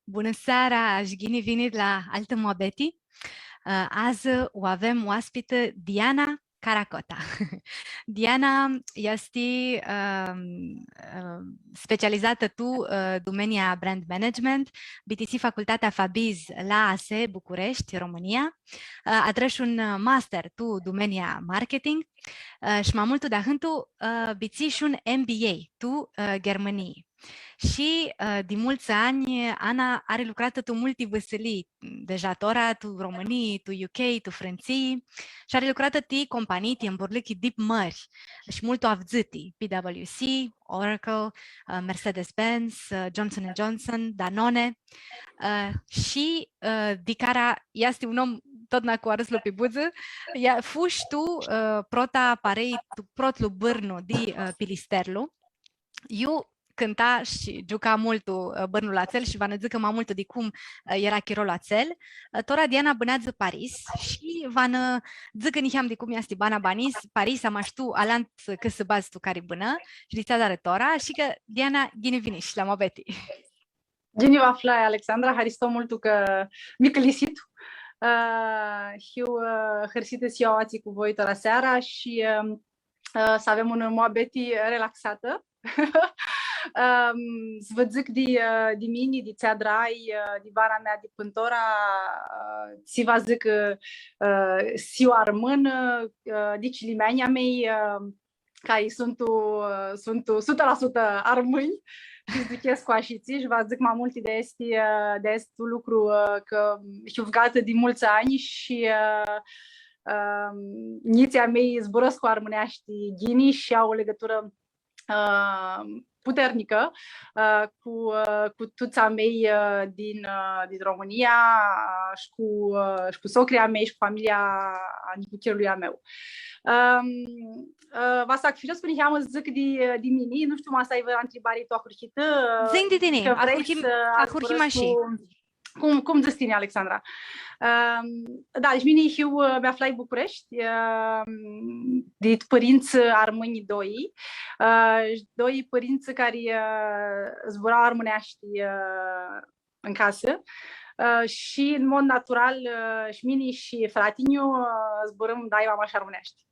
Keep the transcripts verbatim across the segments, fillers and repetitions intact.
Bunã seara shi ghini vinit la altã muabeti. Ã, adzã u avem oaspitã Diana Caracota. Diana easti, ãm, ãm, specializatã tu, ã, dumenia brand management, bitisi facultatea Fabiz la ASE, Bucureshti, Romãnia, ã, adrã shi un, ã, master tu dumenia marketing, ã, shi ma multu di ahãntu, ã, bitisi shi un M B A tu, ã, Ghirmãnii. Shi, ã, di multsã anj, Ana ari lucratã tu multi vãsilii, deja tora, tu Romãnii, tu U K, tu Frãntsii, shi ari lucratã ti companii, ti emburlãchi dip mãri shi multu avdzãti, P W C, Oracle, ã, Mercedes-Benz, ã, Johnson and Johnson, Danone, ã, shi, ã, di cara easti un om totna cu arãslu pi budzã, ea, fushi tu, ã, prota parei, tu protlu bãrnu di, ã, Pilisterlu. Iu cãnta shi giuca multu, ã, bãrnul atsel shi va nã dzãcã ma multu di cum, ã, eara chirolu atsel. Ã, tora Diana bãneadzã Paris shi va nã dzãcã niheam di cum easti bana Banis, Paris, ama shi tu alantsã cãsãbadz tu cari bãnã shi di tsi adarã tora, shi cã Diana, ghini vinish la muabeti. Ghini vã aflai, Alexandra, haristo multu cã mi cãlisi tu. Ã, hiu, ã, hãrsitã s-hiu aoatsi cu voi tora seara shi, ã, ã, s-avem unã muabeti relaxatã. Ãm, s-vã dzãc di, ã, di mini, di tsi adrai, ã, di bana mea di pãn tora, ã, tsi va dzãc, ã, ã, s-hiu armãnã, ã, di cilimeanjlji a mei, ã, cari suntu, ã, suntu sutã la sutã armãnj, shi s-duchescu ashitsi, shi va dzãc ma multi di aesti, ã, di aestu lucru, ã, cã hiu fugatã di multsã anj shi, ã, ãm, njitslji a mei zburãscu armãneashti ghini shi au o ligãturã, ã, puternicã, ã, cu, ã, cu tuts a mei, ã, din, ã, din Romãnia, ã, shi cu, ã, shi cu socrii a mei shi cu familia a nicuchirlui a meu. Ãm, ã, va s-acufirescu niheamã s-dzãc di, di mini, nu shtiu, ma s-ai vãrã ntribari tu ahurhitã, ã, dzã-nj di tini, cã vrei ahurhim, s-, ahurhim zburãscu ashi. Cum, cum dzãts tini, Alexandra? Ãm, da, deci mini hiu, ã, mi aflai Bucureshti, ãm, di pãrintsã armãnj doi, ã, doi pãrintsã cari, ã, zbura armãneashti, ã, tu casã, ã, shi, în mod natural, ã, shi mini shi frati-nju, ã, zburãm daima mash armãneashti.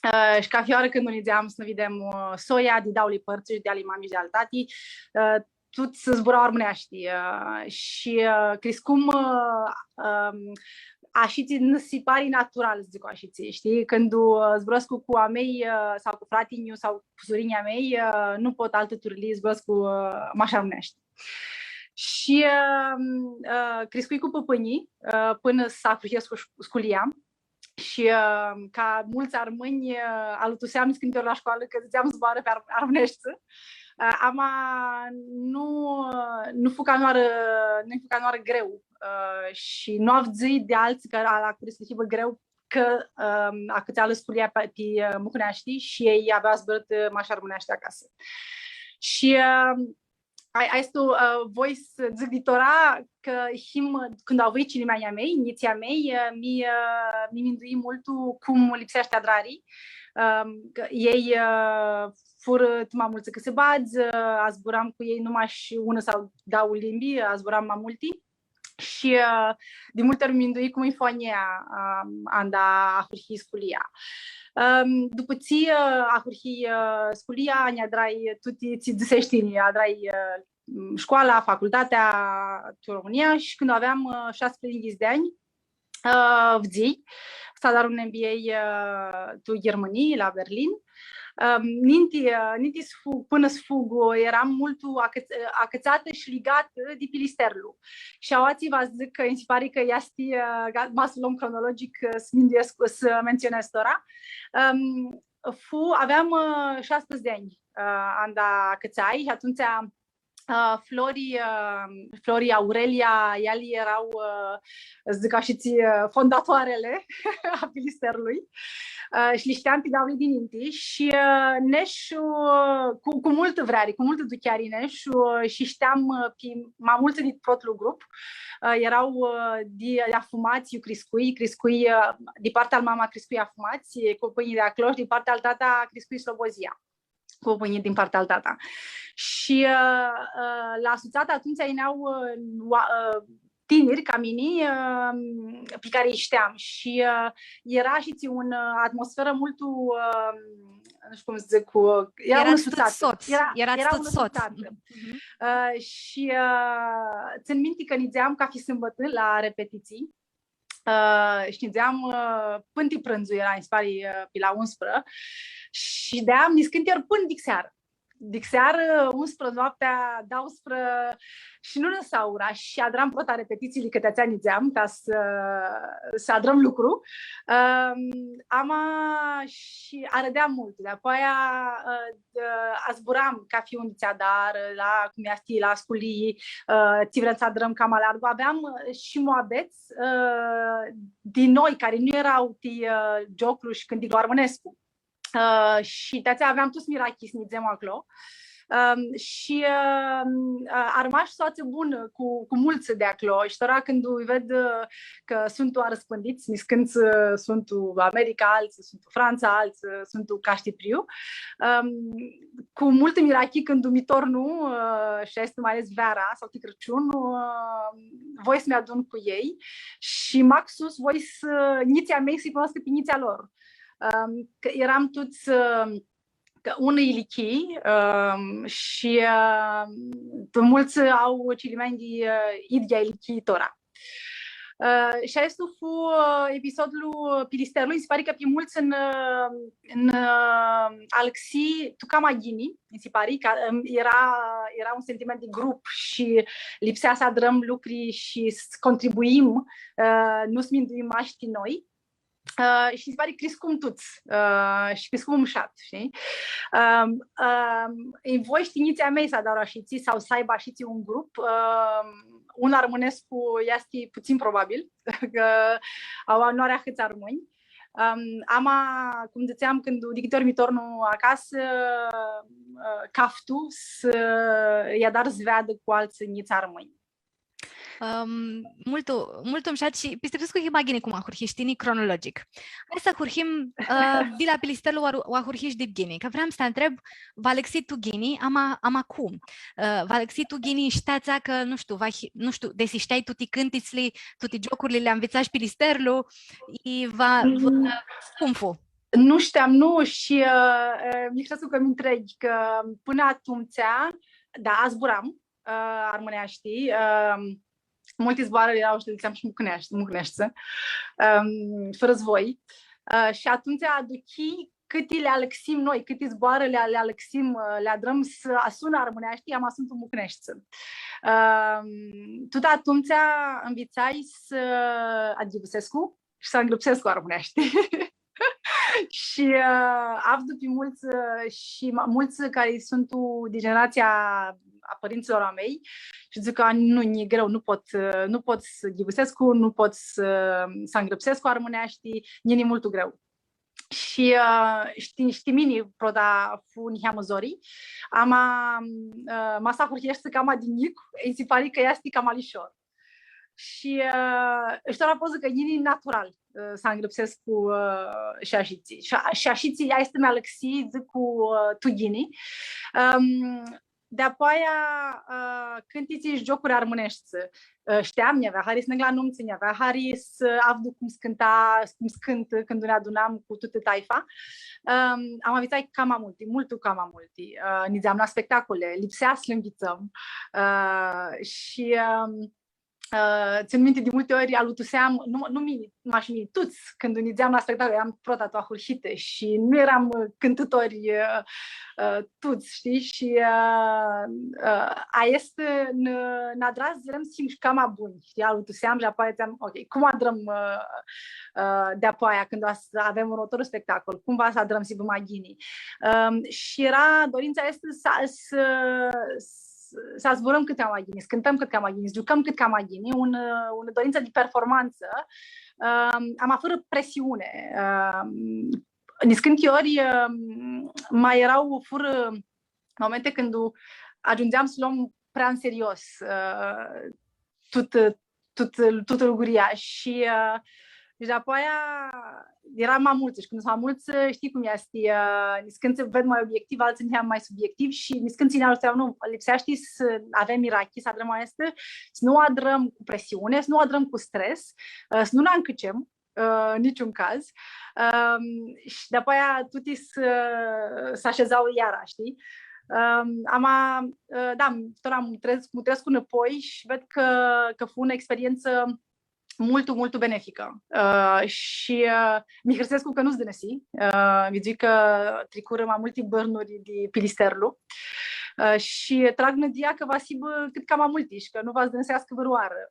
Ã, shi cathi oarã cãndu nidzeam s-nã videm, ã, soia, di dauli pãrtsã, shi di ali mami shi di al tati, ã, tuts zbura armãneashti, ã, shi, ã, criscum, ã, ãm, ashitsi nã si pari natural, s-dzãc ashitsi, shtii? Cãndu, ã, zburãscu cu a mei, ã, sau cu frati-nju sau cu surinjlji a mei, ã, nu pot altã turlii, zburãscu, ã, mash armãneashti. Shi, ãm, ã, criscui cu pãpãnjlji, ã, pãnã s-ahurhescu scu-, sculia. Shi, ã, ca multsã armãnj, ã, alutuseam niscãnti ori la scoalã cã dzãtseam zboarã pi ar-, armãneashti. Ã, ama nu, nu fu canãoarã, nu fu canãoarã greu. Ã, shi nu avdzãi di altsã cã la, la cari s-lã hibã greu cã, ã, acãtsealã sculia pi, pi, ã, mucãneashti shi elj avea zburãtã, ã, mash armãneashti acasã. Shi, ã, ai, ai s-tu, ã, voi s-dzãc di tora cã him, cãndu avui cilimeanjlji a mei, njitslji a mei, ã, mi, ã, mi mindui multu cum lipseashti adrari, ãm, cã elj, ã, furã tu ma multsã cãsãbadz, ã, azburam cu elj nu mash unã sau dauã limbi, azburam ma multi. Shi, ã, di multi ori mi mindui cum e foanea, ã, anda ahurhii sculia. Ãm, dupã tsi, ã, ahurhii, ã, sculia, nj-adrai tuti tsi dzãsesh tini, adrai, ã, scoala, facultatea, tu Romãnia shi cãndu aveam, ã, shasprãdzatsi di anj, ã, fudzii s-adar un M B A, ã, tu Ghirmãnii, la Berlin. Ãm, ninti, ã, ninti s-fu-, pãnã s-fug, eram multu acãts-, acãtsatã shi ligatã di Pilisterlu. Shi aoatsi va dzãc cã nji si pari cã easti, ã, ga-, ma s-lu lom cronologic, ã, s-minduescu, s-menționez tora. Ãm, fu-, aveam, ã, shasprãdzatsi di anj, ã, anda acãtsai shi atumtsea, ã, Flori, ã, Flori, Aurelia, eali eara, ã, dzãc ashitsi, ã, fondatoarele a Pilisterlui. Ã, shi li shteam pi dauli di ninti shi, ã, nesh, ã, cu, cu multã vreari, cu multã ducheari nesh, ã, shi shteam, ã, pi ma multsã di protlu grup. Ã, eara, ã, di, di afumats, iu criscui, criscui, ã, di partea al mama criscui afumats, e, cu pãpãnjlji di aclo, shi di partea al tata criscui Slobozia. cu pãpãnjlji din partea al tata. Shi, ã, ã, la Sutsatã atumtsea yinea, ã, oa-, ã, tiniri ca mini, ã, pi cari lji shteam. Shi, ã, eara shi tsi un, ã, atmosferã multu, ã, nu shtiu cum s-dzãc, cu, eara unã sutsatã. Eara, eara unã sutsatã. Mhm. Ã, shi, ã, tsãn minti cã nidzeam cafi sãmbãtã la repetitsii. Ã, shi nidzeam, ã, pãn ti prãndzu, eara, nji si pari, ã, pi la unsprã. Shi shideam niscãnti ori pãn disearã. Disearã, unsprã noaptea, dauãsprã, shi nu nã lãsa ura shi adram prota repetitsiili, cã ti atsea nidzeam, ta s-, s-adrãm lucru. Ãm, ama shi arãdeam multu. Dapoaia, ã, ã, azburam cafi un tsi adarã, la, cum easti, la sculii, ã, tsi vrem s-adrãm cama largu. Aveam, ã, shi muabets, ã, di noi, cari nu eara ti, ã, gioclu shi cãnticlu armãnescu. Ã, shi ti atsea aveam tuts mirachi s-nidzem aclo. Ãm, shi, ãm, ã, armash soatsã bunã cu, cu multsã di aclo. Shi tora cãndu lji ved, ã, cã suntu arãspãndits, niscãntsã, ã, suntu America, altsã suntu Frantsa, altsã, ã, suntu ca Shtipriu. Ãm, cu multã mirachi cãndu mi tornu, ã, shi aestã mai ales veara sau ti Crãciun, ã, voi s-mi adun cu elj shi maxus voi s-, njitslji a mei s-lji cunoascã pi njitslji a lor. Ãm, cã eram tuts, ãm, cã unã ilichii, ãm, shi, ãm, multsã au cilimeanj di, ã, idyea ilichii tora. Ã, shi aestu fu, ã, episodlu Pilisterlu. Nji si pari cã pi multsã nã, ã, nã, ã, alãxi tu cama ghini, nji si pari cã, ãm, eara, eara un sentiment di grup shi lipsea s-adrãm lucri shi s-contribuim, ã, nu s-minduim mash ti noi. Ã, shi nji si pari criscum tuts, ã, shi criscum mushat, shtii? Ãm, ãm, nj-voi shi ti njitslji a mei s-adarã ashitsi sau s-aibã ashitsi un grup, ãm, un armãnescu easti putsãn probabil, cã au, nu ari ahãts armãnj. Ãm, ama, cum dzãtseam, cãndu di cãti ori mi tornu acasã, ã, caftu s-lji adar s-veadã cu altsã njits armãnj. Ãm, multu, multu mushat shi pistipsescu cã e ma ghini cum ahurhish tini cronologic. Hai s-ahurhim, ã, di la Pilisterlu, u ahurhish di ghini, cã vream s-ti ntreb, va alãxi tu ghini, ama, ama cum? Ã, va alãxi tu ghini shi ti atsea cã, nu shtiu, va hi-, nu shtiu, desi shteai tuti cãntitsli, tuti giocurli, li anvitsash Pilisterlu, i va, va, cum fu? Nu shteam, nu, shi, ã, ã, mi criscu cã mi ntreghi, cã pãnã atumtsea, da, azburam, ã, armãneashti, ã, multi zboarã eara, shi li dzãtseam shi mucãneashti, mucãneashti, ã, fãrã s-voi. Ã, shi atumtsea aduchii cãti li alãxim noi, cãti zboarã li, li alãxim, ã, li adrãm s-asunã armãneashti, ama suntu mucãneashti. Ã, tut atumtsea nvitsai s-adyivãsescu shi s-angrãpsescu armãneashti. Shi, ã, avdu pi multsã, ã, shi ma-, multsã cari suntu di generatsia a pãrintsãlor a mei shi dzãc cã nu, nj-e greu, nu pot, ã, nu pot s-ghivãsescu, nu pot s-, s-angrãpsescu armãneashti, nj-e multu greu. Shi, ã, shi ti, shi ti mini, prota fu niheamã zori, ama, ã, ma s-ahurheshti cama di njic, nji si pari cã easti cama lishor. Shi, ã, shi tora pot s-dzãc cã yini natural, ã, s-angrãpsescu, ã, shi ashitsi. Shi a-, shi ashitsi, aestã mi alãxi, dzãc, cu, ã, tu ghini. Ãm, dapoaia, ã, cãntitsi shi giocuri armãneshti. Ã, shteam, nj-avea hari s-neg la numtsã, nj-avea hari s-avdu cum s-cãnta, cum s-cãntã, cãndu nã adunam cu tutã taifa. Ãm, am anvitsat cama multi, multu cama multi. Ã, nidzeam la spectacole, lipsea s-li nvitsãm. Ã, shi, ãm, ã, tsãn minti di multi ori alutuseam, nu, nu mini, mash mini, tuts, cãndu nidzeam la spectacol, eram prota tu ahurhitã shi nu eram, ã, cãntãtori, ã, ã, tuts, shtii? Shi, ã, ã, aestã nã, nã adra s-dzãrem s-him shi cama bunj, shtii? Alutuseam shi apoia dzãtseam, ok, cum adrãm, ã, ã, di-apoia, cãndu va s-avem urmãtorlu spectacol, cum va s-adrãm s-hibã ma ghini? Ãm, shi eara dorinta aestã s-, s-, s-, s-zburãm cãt cama ghini, s-cãntãm cãt cama ghini, s-giucãm cãt cama ghini, un, ã, unã dorintsã di performantsã, ãm, ama fãrã presiuni. Ãm, niscãnti ori, ãm, ma eara, furã momenti cãndu agiundzeam s-lom prea tu serios, ã, tut, tut, tutã luguria shi, ã, Shi dapoaia eara ma multsã. Shi cãndu suntu ma multsã, shtii cum easti, ã, niscãntsã ved ma obiectiv, altsã niheam ma subiectiv shi niscãntsã nj-agiuta, nu, lipseashti s-avem ierarhii, s-adrãm aestã, s-nu u adrãm cu presiuni, s-nu u adrãm cu stres, ã, s-nu nã ncãcem, ã, niciun caz. Ãm, shi dapoaia tuti s-, s-ashedza iara, shtii? Ãm, ama, ã, da, tut am, mutrescu, mutrescu nãpoi shi ved cã, cã fu unã experientsã multu, multu beneficã. Ã, shi, ã, mi hãrsescu cã nu s-dãnãsi, ã, vidzui cã tricurã ma multi bãrnuri di Pilisterlu. Ã, shi trag nãdia cã va s-hibã cãt cama multi shi cã nu va s-dãnãseascã vãrãoarã.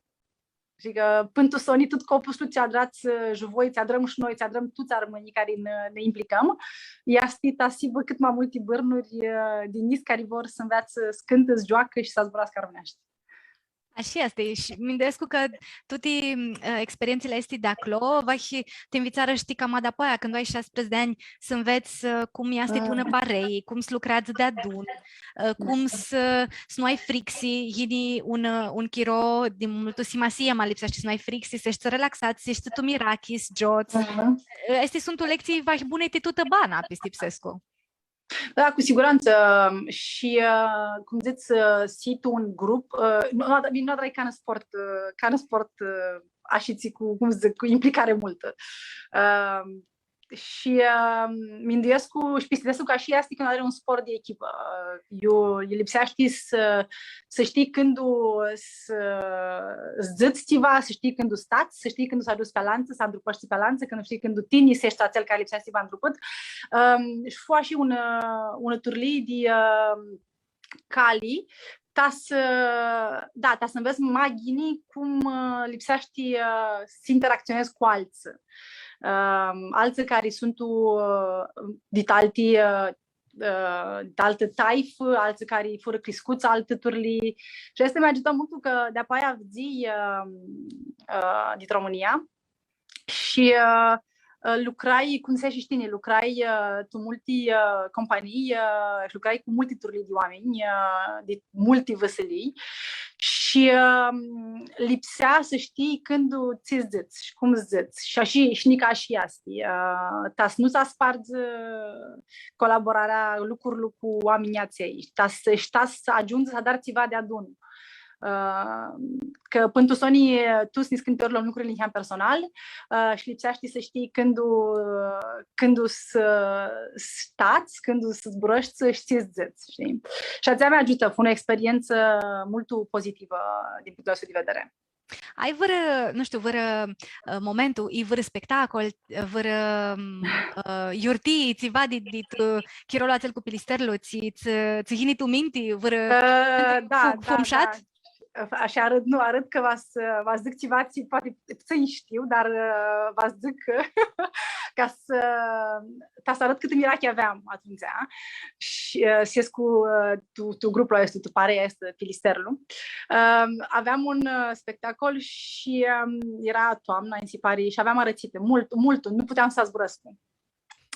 Shi cã pãn tu soni tut copuslu tsi adrats, ã, shi voi, tsi adrãm shi noi, tsi adrãm tuts armãnjlji cari nã, nã implicãm, easti ta s-hibã cãt ma multi bãrnuri, ã, di njits cari vor s-nveatsã s-cãntã, s-gioacã shi s-zburascã armãneashti. Ashi easti. Shi minduescu cã tuti, ã, experientsili aesti di aclo, va hi-, ti nvitsarã, shtii, cama dapoaia, cãndu ai shasprãdzatsi di anj, s-nvets, ã, cum easti tu unã parei, cum s-lucreadzã deadun, ã, cum s-, s-nu ai fricsi, yini un, ã, un chiro di multã simasii, ma lipseashti s-nu ai fricsi, s-eshti relaxat, s-eshti tu mirachi, s-giots. Ã, aesti suntu lectsii, va hi-, buni ti tutã bana, pistipsescu. Da, cu siguranță. Și, ã, cum dzãts, ã, s-hii tu un grup, ã, nu, nu, nu adrai canã sport, ã, canã sport, ã, ashitsi cu, cum dzãc, cu implicare multă. Ã, shi, ã, minduescu shi pistipsescu cã shi easti cãndu ari un sport di echipã. Ã, iu, iu lipseashti s-, s-shtii cãndu s-, s-dzãts tsiva, s-shtii cãndu s-tats, s-shtii cãndu s-agiuts pi alantsã, s-andrupãshti pi alantsã, cãndu shtii cãndu tini s-eshti atsel cari lipseashti s-hibã andrupãt. Ãm, shi fu ashi unã, unã turlii di, ãm, cali, ta s-, da, ta s-nvets ma ghini cum, ã, lipseashti, ã, s-interactsionedz cu altsã. Ãm, altsã cari suntu, ã, dit alti, ã, ã, di altã taifã, altsã cari furã criscuts altã turlii. Shi aestã mi agiutã multu cã dapoaia fudzii, ã, ã, dit Romãnia shi, ã, ã, lucrai, cum dzãtseai shi tini, lucrai, ã, tu multi, ã, companii, ã, shi lucrai cu multi turlii di oaminj, ã, di multi vãsilii. Shi, ã, lipsea s-shtii cãndu tsi s-dzãts shi cum s-dzãts. Shi ashi, shi nica ashi easti. Ã, ta s-nu s-aspardzã colaborarea, lucrul cu oaminjlji atselj, ta s-, shi ta s-agiundzi s-adari tsiva deadun. Ã, cã pãn tu soni, tuts niscãnti ori lom lucrurli niheam personal, ã, shi lipseashti s-shtii cãndu, cãndu s-, s-tats, cãndu s-zburãshti, shi tsi s-dzãts, shtii? Shi atsea mi agiutã, fu unã experientsã multu pozitivã din punctul ăsta de vedere. Ai vãrã, nu shtiu, vãrã, ã, momentu, i vãrã spectacol, vãrã, ã, iurtii, tsiva di, di tu chirolu atsel cu Pilisterlu, tsi, tsi, tsi yini tu minti, vãrã... Ã, da, fu, da, fu mushat? Da. Ashi arãt, nu, arãt cã va s-, va s-dzãc tsiva, tsi poati putsãnj shtiu, dar, ã, va s-dzãc cã, ca s-, ta s-arãt cãtã mirachi aveam atumtsea. Shi, ã, s-escu, ã, tu, tu gruplu aestu, tu parea aestã, Pilisterlu. Ãm, aveam un, ã, spectacol shi, ãm, eara toamna, nji si pari, shi aveam arãtsitã, multu, multu, nu puteam s-zburãscu.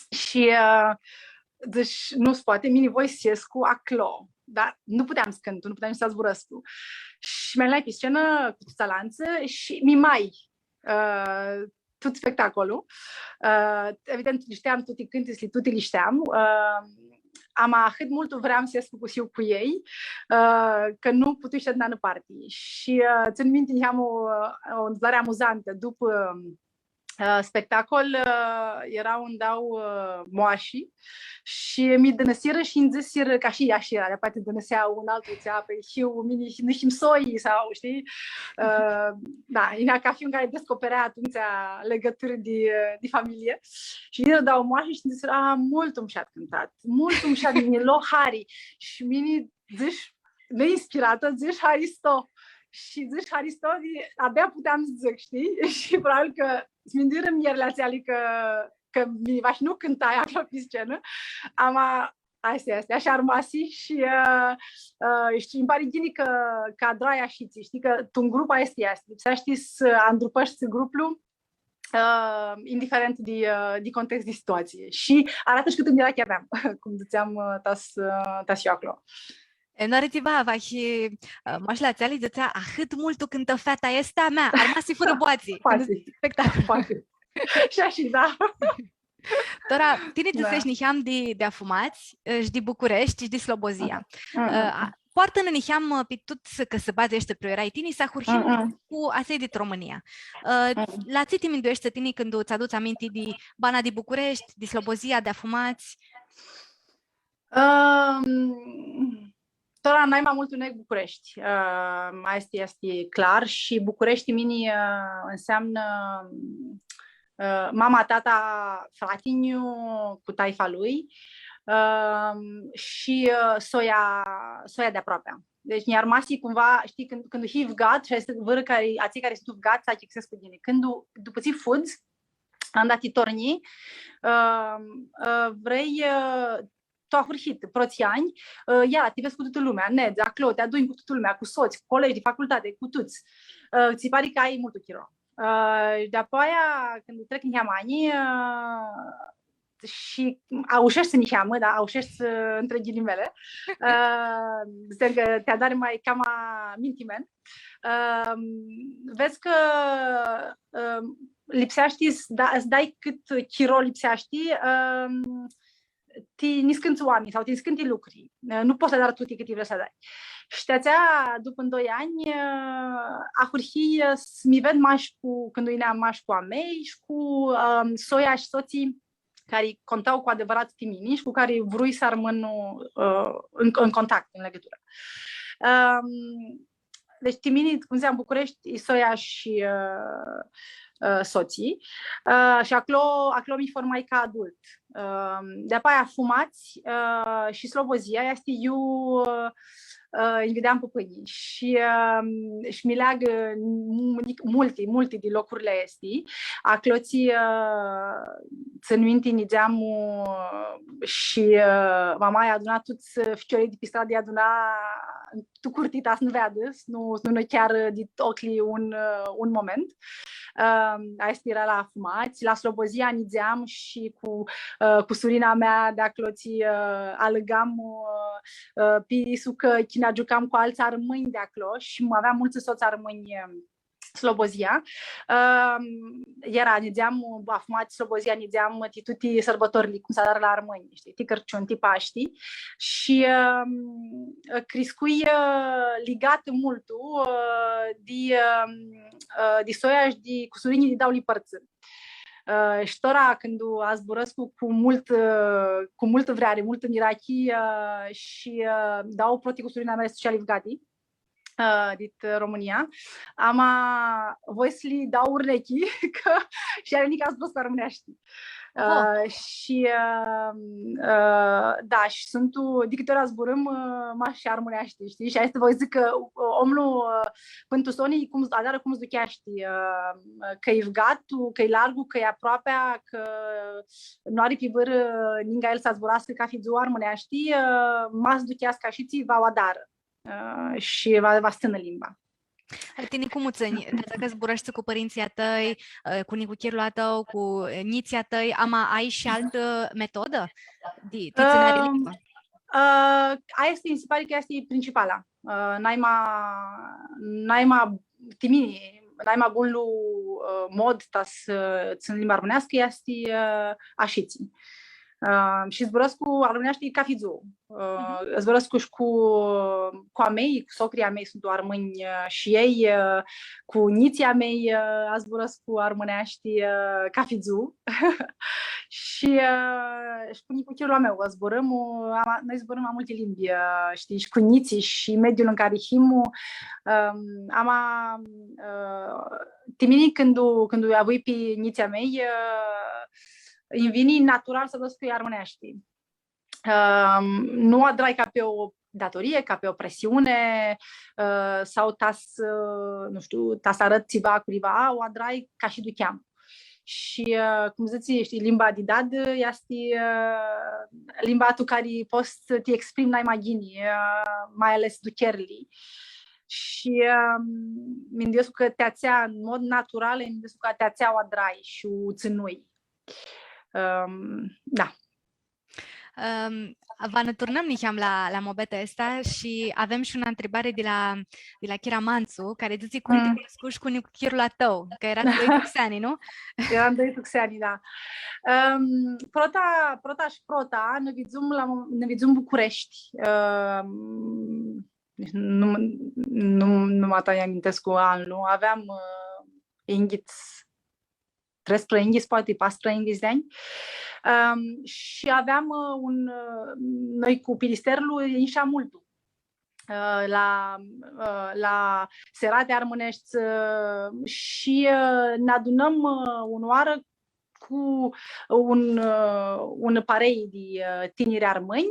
Shi, ã, dzãsh, nu s-poati, mini voi s-escu aclo, dar nu puteam s-cãntu, nu puteam s-zburãscu. Shi mi alinai pi scenã cu tuts alantsã shi mi mai, ã, tut spectacolul. Ã, evident, li shteam tuti cãntitsli, tuti li shteam. Ã, ama ahãt multu vream s-escu cu, s-hiu cu elj, ã, cã nu putui s-shed naltã parti. Shi, ã, tsãn minti, niheam o, o întâmplare amuzantã. Dupã, ã, spectacol, ã, eara un dau, ã, moashi shi mi dãnãsirã shi nji dzãsirã, cã shi ea shi eara, poati dãnãsea un altu, dzãtsea, pãi, hiu, mini, nu him soi, sau, shtii? Ã, da, yinea cathi un cari descoperea atumtsea ligãturi di, di familie. Shi yinirã dau moashi shi nji dzãsirã, „A, multu mushat cãntat, multu mushat, mini lo hari.” Shi mini dzãsh, neinspiratã, dzãsh, „Haristo.” Shi dzãsh, „Haristo”, di, abia puteam s-dzãc, shtii? Shi probabil cã s-minduirã muljerli atseali cã, cã mini vahi nu cãntai aclo pi scenã. Ama aestã easti, ashi armasi shi, ã, ã, shi nji pari ghini cã, cã adrai ashitsi, shtii, cã tu un grup aestã easti, lipseashti s-andrupãshti gruplu, ã, indiferent di, ã, di context, di situatsii. Shi aratã shi cãtã mirachi aveam, cum dzãtseam, ã, ta s-, ã, ta s-hiu aclo. E, nu ari tsiva, vahi, ã, moashili atseali dzãtsea, „Ahãt multu cãntã feata aestã a mea, armasi fãrã boatsi.” Poati. Spectacol. Poati. Shi ashi, da. Tora, tini dzãseshi niheam di, di Afumats, ã, shi di Bucureshti, shi di Slobozia. Ã, poartã-nã niheam, ã, pi tuts cãsãbadz aeshti pri iu erai tini, s-ahurhim cu atselj dit Romãnia. Ã, la tsi ti mindueshti tini cãndu tsã aduts aminti di bana di Bucureshti, di Slobozia, di Afumats? Ãm, tora nai ma multu neg Bucureshti. Ãm, aestã easti clar shi Bucureshti ti mini, ã, ãnseamnã, ã, mama, tata, frati-nju cu taifa lui, ãm, shi, ã, soia, soia di aproapea. Deci nj-armasi cumva, shtii, cãndu, cãndu hii fgat shi aestã vãrã cari, atselj cari suntu fgats, s-achicãsescu ghini. Cãndu, dupã tsi fudz, anda ti tornji, ãm, ã, vrei, ã, tu ahurhit, protslji anj, ã, ia, ti vedz cu tutã lumea, nedz, aclo, ti adunj cu tutã lumea, cu sots, cu colegi di facultati, cu tuts. Ã, tsi pari cã ai multu chiro. Ã, shi di-apoaia, cãndu trec niheamã anj, ã, shi ausheshti niheamã, da, ausheshti, ã, între ghilimele, ã, dzãtsem cã ti adari ma cama mintimen. Ã, vedz cã, ã, lipseashti s-da-, s-dai cãt chiro lipseashti, ã, ti niscãntsã oaminj sau ti niscãnti lucri. Ã, nu pots s-adari tuti cãti vrei s-adari. Shi ti atsea, dupã doi anj, ã, ahurhii s-mi ved mash cu, cãndu yineam mash cu a mei shi cu, ãm, soia shi sotslji cari conta cu adevărat ti mini shi cu cari vrui s-armãn, ã, în, în contact, în legătură. Ãm, deci, ti mini, cum ziceam, Bucureshti, e soia shi, ã, ã, sotslji. Ã, shi aclo, aclo mi formai ca adult. Ãm, di-apoaia Afumats, ã, shi Slobozia, easti iu, ã, ã, nj-videam pãpãnjlji. Shi, ãm, shi mi leagã mu-, multi, multi di locurli aesti. Aclo tsi, ã, tsãn minti, nidzeam, ã, shi, ã, mama aduna tuts, ã, ficiorlji di pi stradã, aduna tu curti ta s-nã veadã, s-nu, s-nu nã chearã dit oclji un, ã, un moment. Ãm, aestã eara la Afumats, la Slobozia nidzeam shi cu, ã, cusurina mea di aclo tsi, ã, alãgam, ã, ã, pi sucãchi, nã giucam cu altsã armãnj di aclo shi aveam multsã sots armãnj, ãm, Slobozia. Ãm, eara, nidzeam, Afumats, Slobozia, nidzeam ti tuti sãrbãtorli, cum s-adarã la armãnj, shtii, ti Cãrciun, ti Pashti. Shi, ãm, criscui, ã, ligatã multu, ã, di, ãm, ã, di soia shi di cusurinjlji di dauli pãrtsã. Ã, shi tora, cãndu azburãscu cu multã, ã, cu multã vreari, multã mirachi, ã, shi, ã, dau proti cusurina mea, easti shi ea fgati, ã, dit Romãnia. Ama voi s-li dau urnechi, cã shi ea nica zburãscu armãneashti. Ã, shi, ã, ã, da, shi suntu, di cãti ori zburãm, ã, mash armãneashti, shtii? Shi aestã voi s-dzãc cã, ã, omlu, ã, pãn tu soni, cum, adarã cum s-ducheashti, ã, cã-i fgatu, cã-i largu, cã-i aproapea, cã nu ari pi vãrã, ã, ningã el s-zburascã cathi dzuã armãneashti, ã, ma s-ducheascã ashitsi, va u adarã. Ã, shi va, va s-tsãnã limba. Tini cum u tsãnj? Ti atsea cã zburãshti cu pãrintsãlj a tãi, ã, cu nicuchirlu a tãu, cu, ã, njitslji a tãi, ama ai shi altã metodã di, di tsãneari limba? Ã, aestã nji si pari cã easti principala. Ã, nai ma, nai ma, ti mini, nai ma bunlu, ã, mod ta s-tsãn limba armãneascã easti, ã, ashitsi. Ã, shi zburãscu armãneashti cathi dzuã. Ã, zburãscu shi cu, cu a mei, cu socrlji a mei suntu armãnj, ã, shi elj, ã, cu njitslji a mei, ã, zburãscu armãneashti, ã, cathi dzuã. Shi, ã, shi cu nicuchirlu a meu, ã, zburãm, ã, ama, noi zburãm ma multi limbi, ã, shtii, shi cu njitslji, shi mediul în care him, ã, ama, ã, ti mini cãndu, cãndu avui pi njitslji a mei, ã, nji vini natural s-zburãscu armãneashti. Ãm, nu u adrai ca pi o datorie, ca pi o presiune, ã, sau ta s-, ã, nu shtiu, ta s-arãt tsiva cuiva, u adrai ca shi ducheam. Shi, ã, cum dzãts, shtii, limba di dadã easti, ã, limba tu cari pots s-ti exprimi nai ma ghini, ã, mai ales ducherli. Shi, ãm, minduescu cã ti atsea, în mod natural, minduescu cã ti atsea u adrai shi u tsãnui. Ãm, da. Ãm, va nã turnãm niheam la, la muabeta aestã shi avem shi unã ntribari di la, di la Chira Mantsu, cari dzãtsi, cum ti cunuscushi cu nicuchirlu a tãu? Cã earats doi tuxeani, nu? Earam doi tuxeani, da. Ãm, prota, prota shi prota, nã vidzum la, nã vidzum Bucureshti. Ãm, nu, nu, nu ma nj-amintescu anlu. Aveam, ã, yinghits, treisprãyinghits, poati, patrusprãyinghits di anj. Ãm, shi aveam, ã, un, ã, noi cu Pilisterlu, insham multu, ã, la, ã, la serati armãneshti, ã, shi, ã, nã adunãm, ã, unãoarã cu un, ã, un parei di, ã, tiniri armãnj,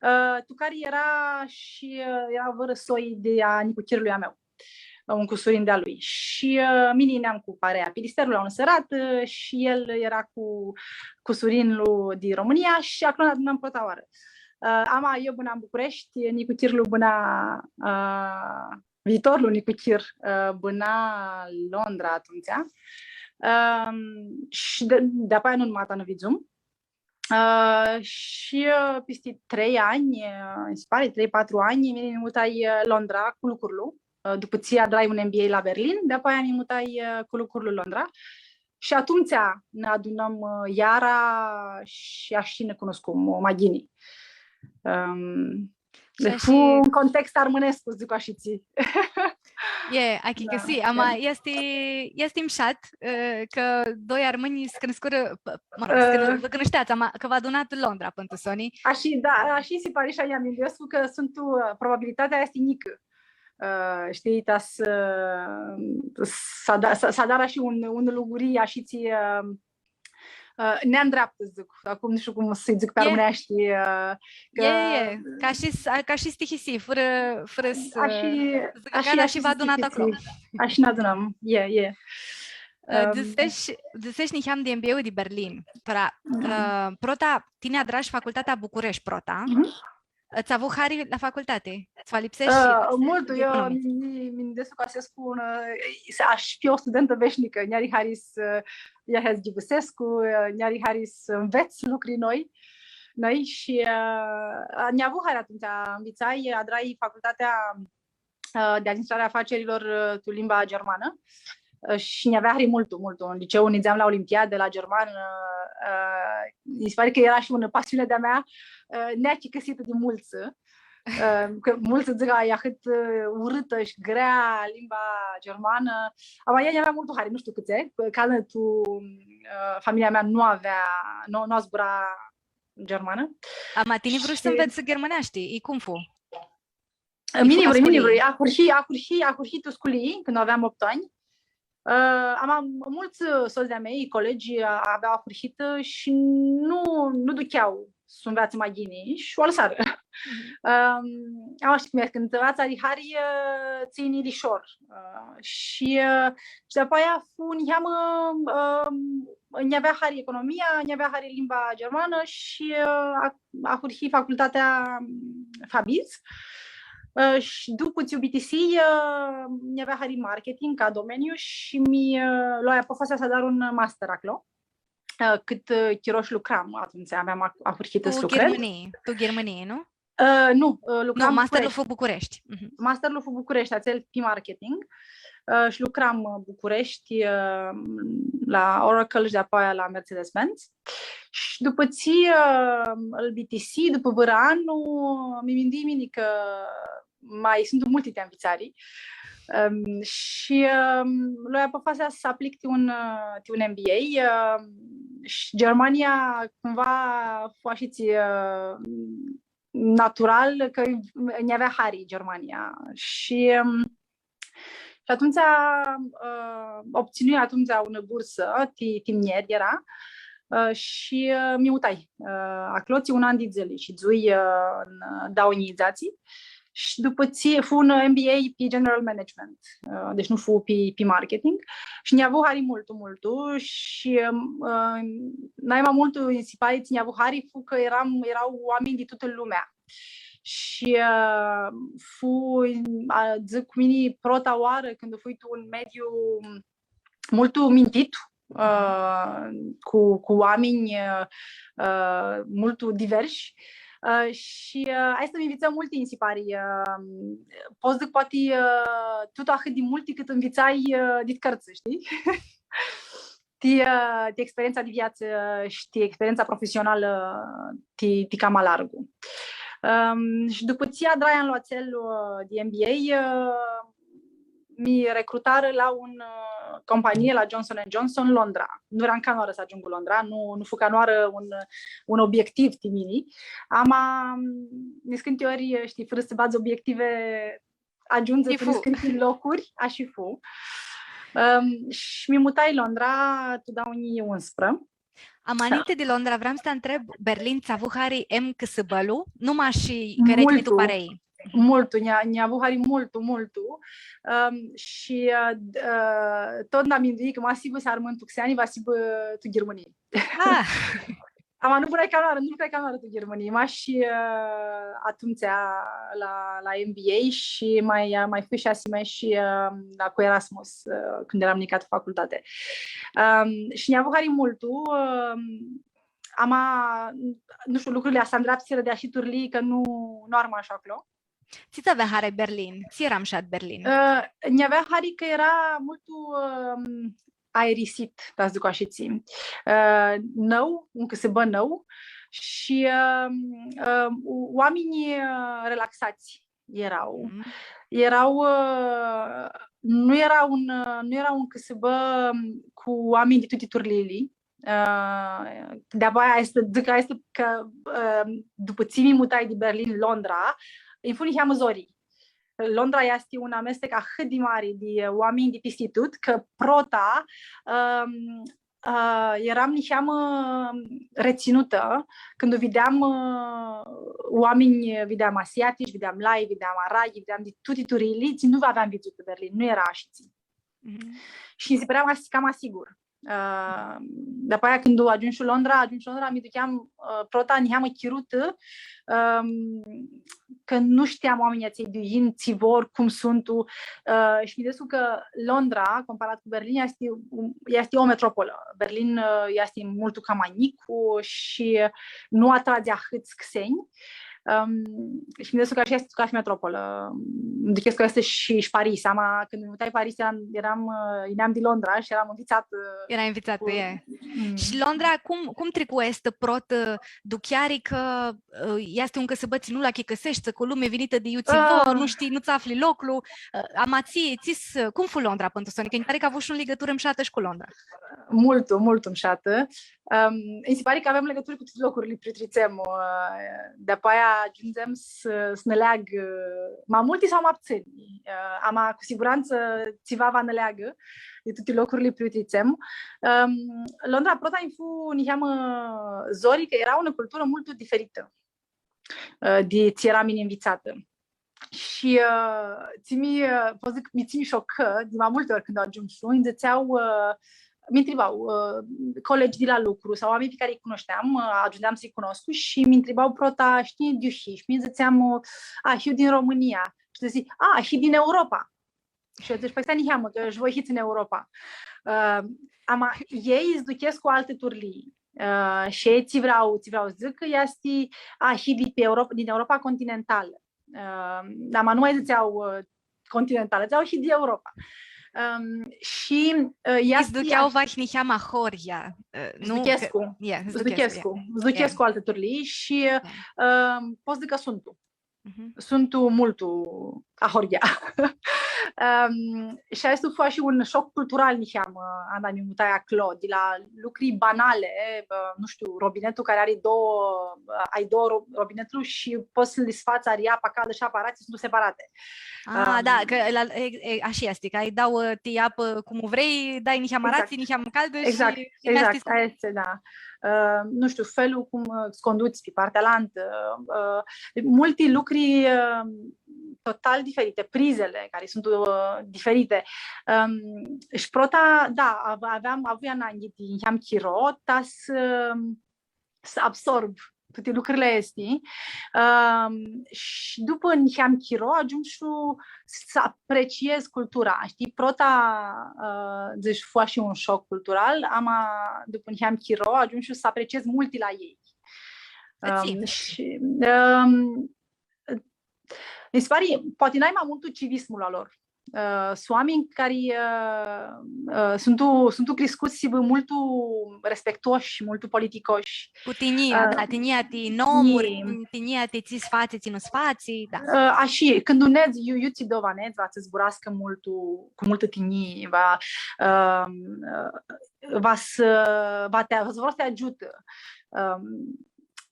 ã, tu cari eara shi, ã, eara vãrã soi di a nicuchirlui a meu, un cusurin di-a lui. Shi, ã, mini yineam cu parea Pilisterlu la unã sãratã, ã, shi el eara cu cusurinlu di Romãnia shi aclo nã adunãm prota oarã. Ã, ama eu bãnam Bucureshti, nicuchirlu bãna, ã, viitorlu nicuchir, ã, bãna Londra atumtsea. Ãm, shi di, di-apoia nu ma nã vidzum. Ã, shi, ã, pisti trei anj, ã, nji si pari, trei, patru anj, mini mi mutai, ã, Londra cu lucrul, ã, dupã tsi adrai un M B A la Berlin, di-apoia mi mutai, ã, cu lucrul Londra. Shi atumtsea nã adunãm, ã, iara shi ashi nã cunuscum, ã, ma ghini. Ãm, Shi fu ashi un context armãnescu, dzãc ashitsi. E, achicãsii, ama easti, easti mshat, ã, cã doi armãnj s-cunuscurã, p-, mă rog, s-cunus-, vã cunushteats, ama cã v-adunat Londra pãn tu soni. Ashi, da, ashi nji si pari shi a mea, minduescu cã suntu, ã, probabilitatea easti njicã. Ã, shtii, ta s-, s-ada-, s-, s-adarã shi un, un lucru, ashitsi, ã, ã, neandreaptã, dzãc. Acum nu shtiu cum s-dzãc pi armãneashti, ã, cã e, e, ca shi s-, ca shi s-tihisii, fãrã, fãrã s-, ashi, dzãc, ashi, ca ashi shi va adunat aclo. Ashi nã adunãm, e, e. Ã, ãm, dzãseshi, dzãseshi niheam di M B A-ul di Berlin. Tora, ã, prota, tini adrash facultatea Bucureshti, prota. Mhm. Ts-avu hari la facultati? Ts-va lipseshi? Ã, multu, eu mi, mi, mi minduescu cã s-escu un, ã, s-, ash fi o studentã veshnicã, nj-ari hari s-, ã, iu s-ghivãsescu, ã, nj-ari hari s-nvets lucri noi, noi shi, ã, nj-avu hari atumtsea, nvitsai, adrai facultatea, ã, di administrare a afacerilor, ã, tu limba germanã. Ã, shi nj-avea hari multu, multu. În liceu nidzeam la olimpiade, la germană, ã, mi se pare cã eara shi unã pasiuni di-a mea, ã, neachicãsitã di multsã. Ã, cã multsã dzãc, „Ai, ahãt, ã, urãtã shi grea limba germanã.” Ama ea nj-avea multu hari, nu shtiu cãtse, cã tu, ã, familia mea nu avea, nu, nu zbura germanã. Ama tini vrushi s-nvets ghermãneashti, i cum fu? Mini vrui, mini vrui. Ahurhii, ahurhii, ahurhii tu sculii, cãndu aveam optu anj. Ã, ama multsã, ã, sots di-a mei, colegi, ã, avea ahurhitã shi nu, nu duchea s-u nveatsã ma ghini shi u alãsarã. Mhm. Ãm, ama shtii cum e, cãndu nveatsã ari hari, ã, tsãni lishor. Ã, shi, ã, shi di-apoia fu niheamã, ãm, nj-avea hari economia, nj-avea hari limba germanã shi, ã, a-, ahurhii facultatea, ãm, FABIZ. Ã, shi dupã tsi u bitisii, ã, nj-avea hari marketing ca domeniu shi mi, ã, loai apofasea s-adar un master aclo. Ã, cãt, ã, chiro shi lucram atumtsea, aveam a-, ahurhitã s-lucredz. Tu Ghirmãnii, tu Ghirmãnii, nu? Ã, nu, ã, lucram Bucureshti. Nu, masterlu fu Bucureshti. Mhm. Masterlu fu Bucureshti, atsel pi marketing. Ã, shi lucram, ã, Bucureshti, ã, la Oracle shi di-apoia la Mercedes-Benz. Shi dupã tsi, ã, ãl bitisii, dupã vãrã an, mi mindui mini cã ma suntu multi ti anvitsari. Ãm, shi, ãm, loai apofasea s-aplic ti un, ã, ti un M B A, ãm, shi Germania cumva fu ashitsi, ã, natural, cã nj-avea hari Germania. Shi, ãm, shi atumtsea, ã, obținui atumtsea unã bursã, ti, ti mnjeri eara, ã, shi, ã, mi mutai, ã, aclo, tsi un an di dzãli, shidzui, ã, tu dauã njilji dzatsi. Shi dupã tsi, fu un M B A pi general management, ã, deci nu fu pi, pi marketing. Shi nj-avu hari multu, multu. Shi, ã, naima multu, nji si pari, tsi nj-avu hari, fu cã earam, eara oaminj di tutã lumea. Shi, ã, fu, ã, dzãc, mini prota oarã cãndu fui tu un mediu multu mintit, ã, cu, cu oaminj, ã, ã, multu diversi. Ã, shi, ã, aestã mi nvitsã multi, nji si pari, ã, pot s-dzãc, poati, ã, tut ahãt di multi cãt nvitsai, ã, dit cãrtsã, shtii? Ti, ã, ti experientsa di viatsã shi ti experientsa profesionalã ti, ti cama largu. Ãm, shi dupã tsi adrai anlu atsel, ã, di M B A, ã, mi recrutarã la un, ã, companie, la Johnson and Johnson, Londra. Nu earam canãoarã s-agiungu Londra, nu, nu fu canãoarã un, un obiectiv ti mini. Ama, niscãnti ori, shtii, fãrã s-badz obiective, agiundzi tu niscãnti locuri, ashi fu. Ãm, shi mi mutai Londra tu doauã njilji unsprã. Ama ninti di Londra, vream s-ti ntreb, Berlin, ts-avu hari em cãsãbãlu, nu mash cã earai tini tu parei? Multu, nj-a, nj-avu hari multu, multu. Ãm, shi, ã, d-, ã, tut nj-minduii cã ma s-hibã s-armãn tu xeani, va s-hibã tu Ghirmãnii. Ah! Ama nu lucrai canãoarã, nu lucrai canãoarã tu Ghirmãnii, mash, ã, atumtsea la, la M B A shi ma, ma fui shasi mesh, ã, la, cu Erasmus, ã, cãndu earam nica tu facultati. Ãm, shi nj-avu hari multu, ãm, ama, nu shtiu, lucrili s-andreapsirã di ashi turlii, cã nu, nu armash aclo. Tsi tsã avea hari Berlin? Tsi eara mushat Berlin? Ã, nj-avea hari cã eara multu, ãm, aerisit, ta s-dzãc ashitsi. Ã, nãu, un cãsãbã nãu shi, ãm, ãm, oaminj, ã, relaxats eara. Mhm. Eara, ã, nu eara un, ã, nu eara un cãsãbã, ãm, cu oaminj di tuti turliili. Ã, di-apoia aestã, dzãc aestã cã, ã, dupã tsi mi mutai di Berlin Londra, nji fu niheamã zori. Londra easti un amestec ahãt di mari di oaminj di pisti tut, cã prota, ãm, ã, earam niheamã retsinutã, cãndu videam, ã, oaminj, videam asiatici, videam lai, videam araghi, videam di tuti turliili, tsi nu aveam vidzutã tu Berlin, nu eara ashitsi. Mhm. Shi nji si pãrea ma-, cama sigur. Ã, di-apoia cãndu agiumshu Londra, agiumshu Londra, mi ducheam, ã, prota niheamã chirutã, ãm, cã nu shteam oaminjlji atselj di iu yin, tsi vor, cum suntu, ã, shi mi minduescu cã Londra, comparat cu Berlin, easti un, easti o metropolã. Berlin, ã, easti multu cama njicu shi nu atradzi ahãts xenj. Ãm, shi mi minduescu cã ashi easti cathi metropolã. Mi duchescu cã easti shi, shi Paris. Ama, cãndu mi mutai Paris, earam, earam, ã, yineam di Londra shi earam nvitsatã, ã, Earai nvitsatã, cu, e. Mm. Shi Londra, cum, cum tricu aestã protã, ã, ducheari cã, ã, easti un cãsãbã tsi nu lu achicãseshti, cu lumi vinitã di iu tsi vor, ã, nu shtii, nu tsã afli loclu, ã, ama tsi, tsi s-, cum fu Londra pãn tu soni? Cã nji pari cã avushi unã ligãturã mushatã shi cu Londra. Multu, multu mushatã. Ãm, nji si pari cã avem ligãturi cu tuti locurli pri tsi tritsem, ã, di-apoia agiundzem s-, s-nã leagã, ã, ma multi sau ma ptsãni. Ã, ama cu sigurantsã tsiva va nã leagã di tuti locurli pri tsi tritsem. Ãm, Londra prota nji fu niheamã zori, cã eara unã culturã multu diferitã, ã, di tsi earam mini nvitsatã. Shi, ã, tsi mi, ã, pot s-dzãc, mi, tsi mi shocã, di ma multi ori cãndu agiumshu, nji dzãtsea, ã, mi ntriba, ã, colegi di la lucru sau oaminj pi cari lji cunushteam, ã, agiundeam s-lji cunoscu shi mi ntriba prota, shtii, di iu hii? Shi mi dzãtseam, ã, a, hiu din Romãnia. Shi dzãtsi, a, hii din Europa. Shi eu dzãc, pãi, stai niheamã, cã shi voi hits tu Europa. Ã, ama elj s-duchescu cu alti turlii. Ã, shi elj tsi vreau, tsi vreau s-dzãc, cã easti, a, hii di pi Europa, din Europa continentalã. Ã, ama nu ma dzãtsea, ã, continentalã, dzãtsea hii di Europa. Ãm, shi, ã, easti, s-duchea, a, vahi niheamã ahoryea, ã, nu, s-duchescu, cã, ie, s-duchescu, s-duchescu, ie, s-duchescu cu alti turlii shi, ie, ãm, pot s-dzãc cã suntu. Mhm. Suntu multu ahoryea. Ãm, shi aestu fu shi un shoc cultural, niheamã, anda mi mutai aclo, di la lucri banale, ã, nu shtiu, robinetlu cari ari doauã, ã, ai doauã ro-, robinetlu shi pots s-li sfats ari apa caldã shi apa aratsi, suntu separate. A, ãm, da, cã la, e, e, ashi easti, cã ai doauã, ã, ti apã cum u vrei, dai niheamã aratsi, niheamã caldã shi, exact, exact, aestã easti, da. Ã, nu shtiu, felul cum, ã, s-condutsi pi partea alantã, ã, multi lucri, ã, total diferite, prizele cari suntu, ã, diferite. Ãm, shi prota, da, av-, aveam, avui ananghi di niheamã chiro, ta s-, s-absorb tuti lucrili aesti. Ãm, shi dupã niheam chiro, agiumshu s-apreciez cultura, shtii? Prota, ã, dzãsh, fu shi un shoc cultural, ama dupã niheam chiro, agiumshu s-apreciez multi la elj. Ãm, shi, ãm, mi se pari, poati nai ma multu civismul a lor. Ã, suntu oaminj cari, ã, ã, suntu, suntu criscuts s-hibã multu respectuoshi, multu politicoshi. Cu tinjia, ã, da, tinjia ti nomuri, tinjia ti tsi s-fatsi, tsi nu s-fatsi, da. Ã, ashi, cãndu nedz, iu, iutsido va nedz, va tsã zburascã multu, cu multã tinjii, va, ã, ã, va s-, va ti, va s-vrea s-ti agiutã. Ã,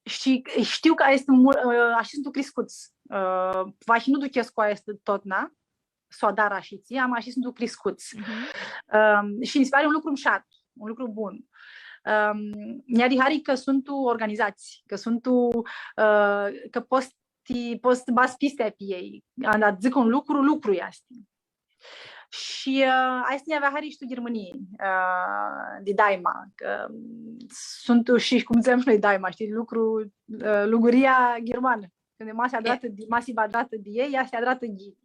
shi shtiu cã easti mul-, ã, ashi suntu criscuts. Ã, va shi nu duchescu aestã totna, s-u adarã ashitsi, ama ashi suntu criscuts. Mhm. Ãm, shi mi se pari un lucru mushat, un lucru bun. Ãm, nj-ari hari cã suntu organizats, cã suntu, ã, cã pots ti, pots s-badz pistea pi elj. Anda dzãc un lucru, lucru easti. Shi, ã, aestã nj-avea hari shi tu Ghirmãnii, ã, di daima, cã, ãm, suntu shi, cum dzãtsem shi noi, daima, shtii, lucru, ã, luguria ghirmanã. Cãndu e masi adratã di, masi adratã di elj, easti adratã ghini.